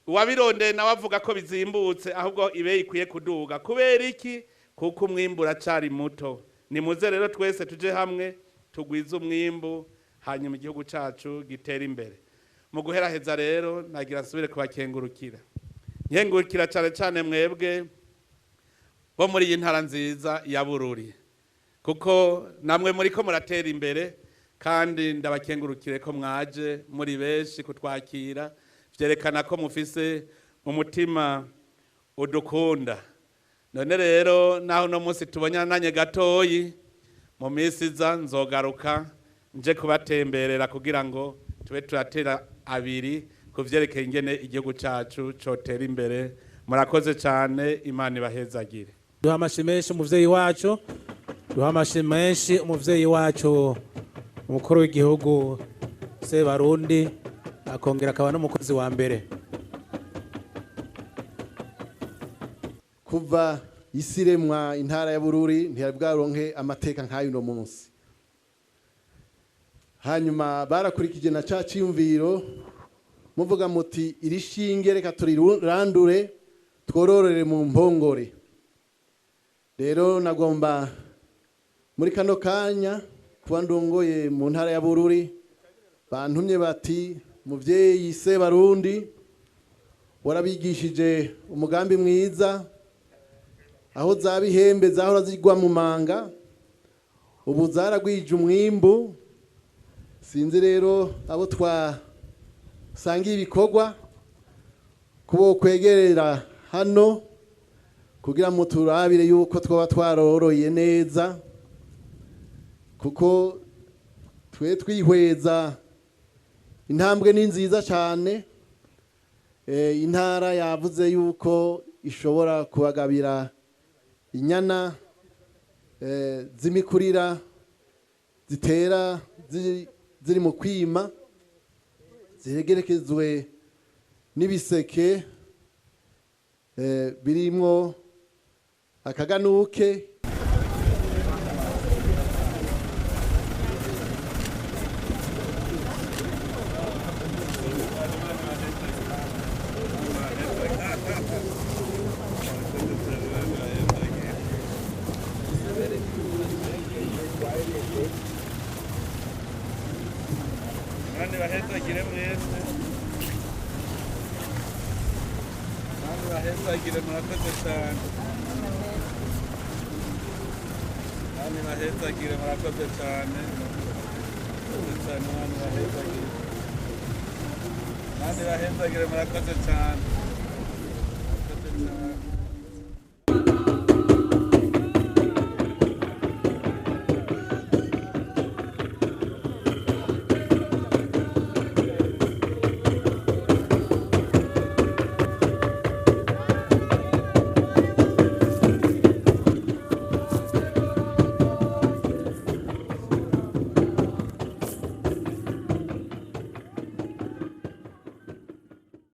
uwabirondeye nawe avuga ko bizimbutse, ahubwo ibe ikwiye kuduga. Kubera iki? Kuko umwimbu uracari muto. Nimuze rero twese tuje hamwe tugwize umwimbu, hanyuma igihugu cacu gitere imbere. Mu guheraheza rero nagira nsubire kubakengurukira, nkengurukira cane cane mwebwe bo muri iyi ntara nziza ya Bururi, kuko namwe muriko muratera imbere, kandi ndabakengurukire ko mwaje muri benshi kutwakira. Vyerekana ko mufise umutima udukunda. None rero naho no munsi tubonyananye gatoyi, mu minsi iza nzogaruka nje kubatemberera kugira ngo tube turatera abiri kuvyerekeye ingene igihugu cacu cotera imbere. Murakoze cyane, Imana ibahezagire. Duha amashi menshi umuvyeyi wacu, duha amashi menshi umuvyeyi wacu umukuru w'igihugu Sebarundi, akongera akaba n'umukozi wa mbere. Kuva isiremwa intara ya Bururi ntiyabwaronke amateka nk'ayo no munsi. Hanyuma barakurikije na ca ciyumviro muvuga muti irishinge reka turirandure twororere mu mpongore. Rero nagomba Muri kano kanya kuba ndongoye mu ntara ya Bururi, bantumye bati: "Muvyeyi Sebarundi, warabigishije umugambi mwiza, aho zaba ihembe zahora zigwa mu manga, ubu zaragwije umwimbu." Sinzi rero abo twasangiye ibikorwa kubo kwegerera hano kugira ngo turabire yuko twaba twaroroye neza, kuko twe twihweza intambwe ni nziza cyane. Intara yavuze yuko ishobora kubagabira inyana z'imikurira zitera ziri mu kwima, zihegerekezwe n'ibiseke birimwo akaganuke. Kandi bahezagire mwese, kandi bahezagire, murakoze cyane. Kandi bahezagire, murakoze cyane, murakoze cyane. Kandi bahezagire, kandi bahezagire, murakoze cyane, murakoze cyane.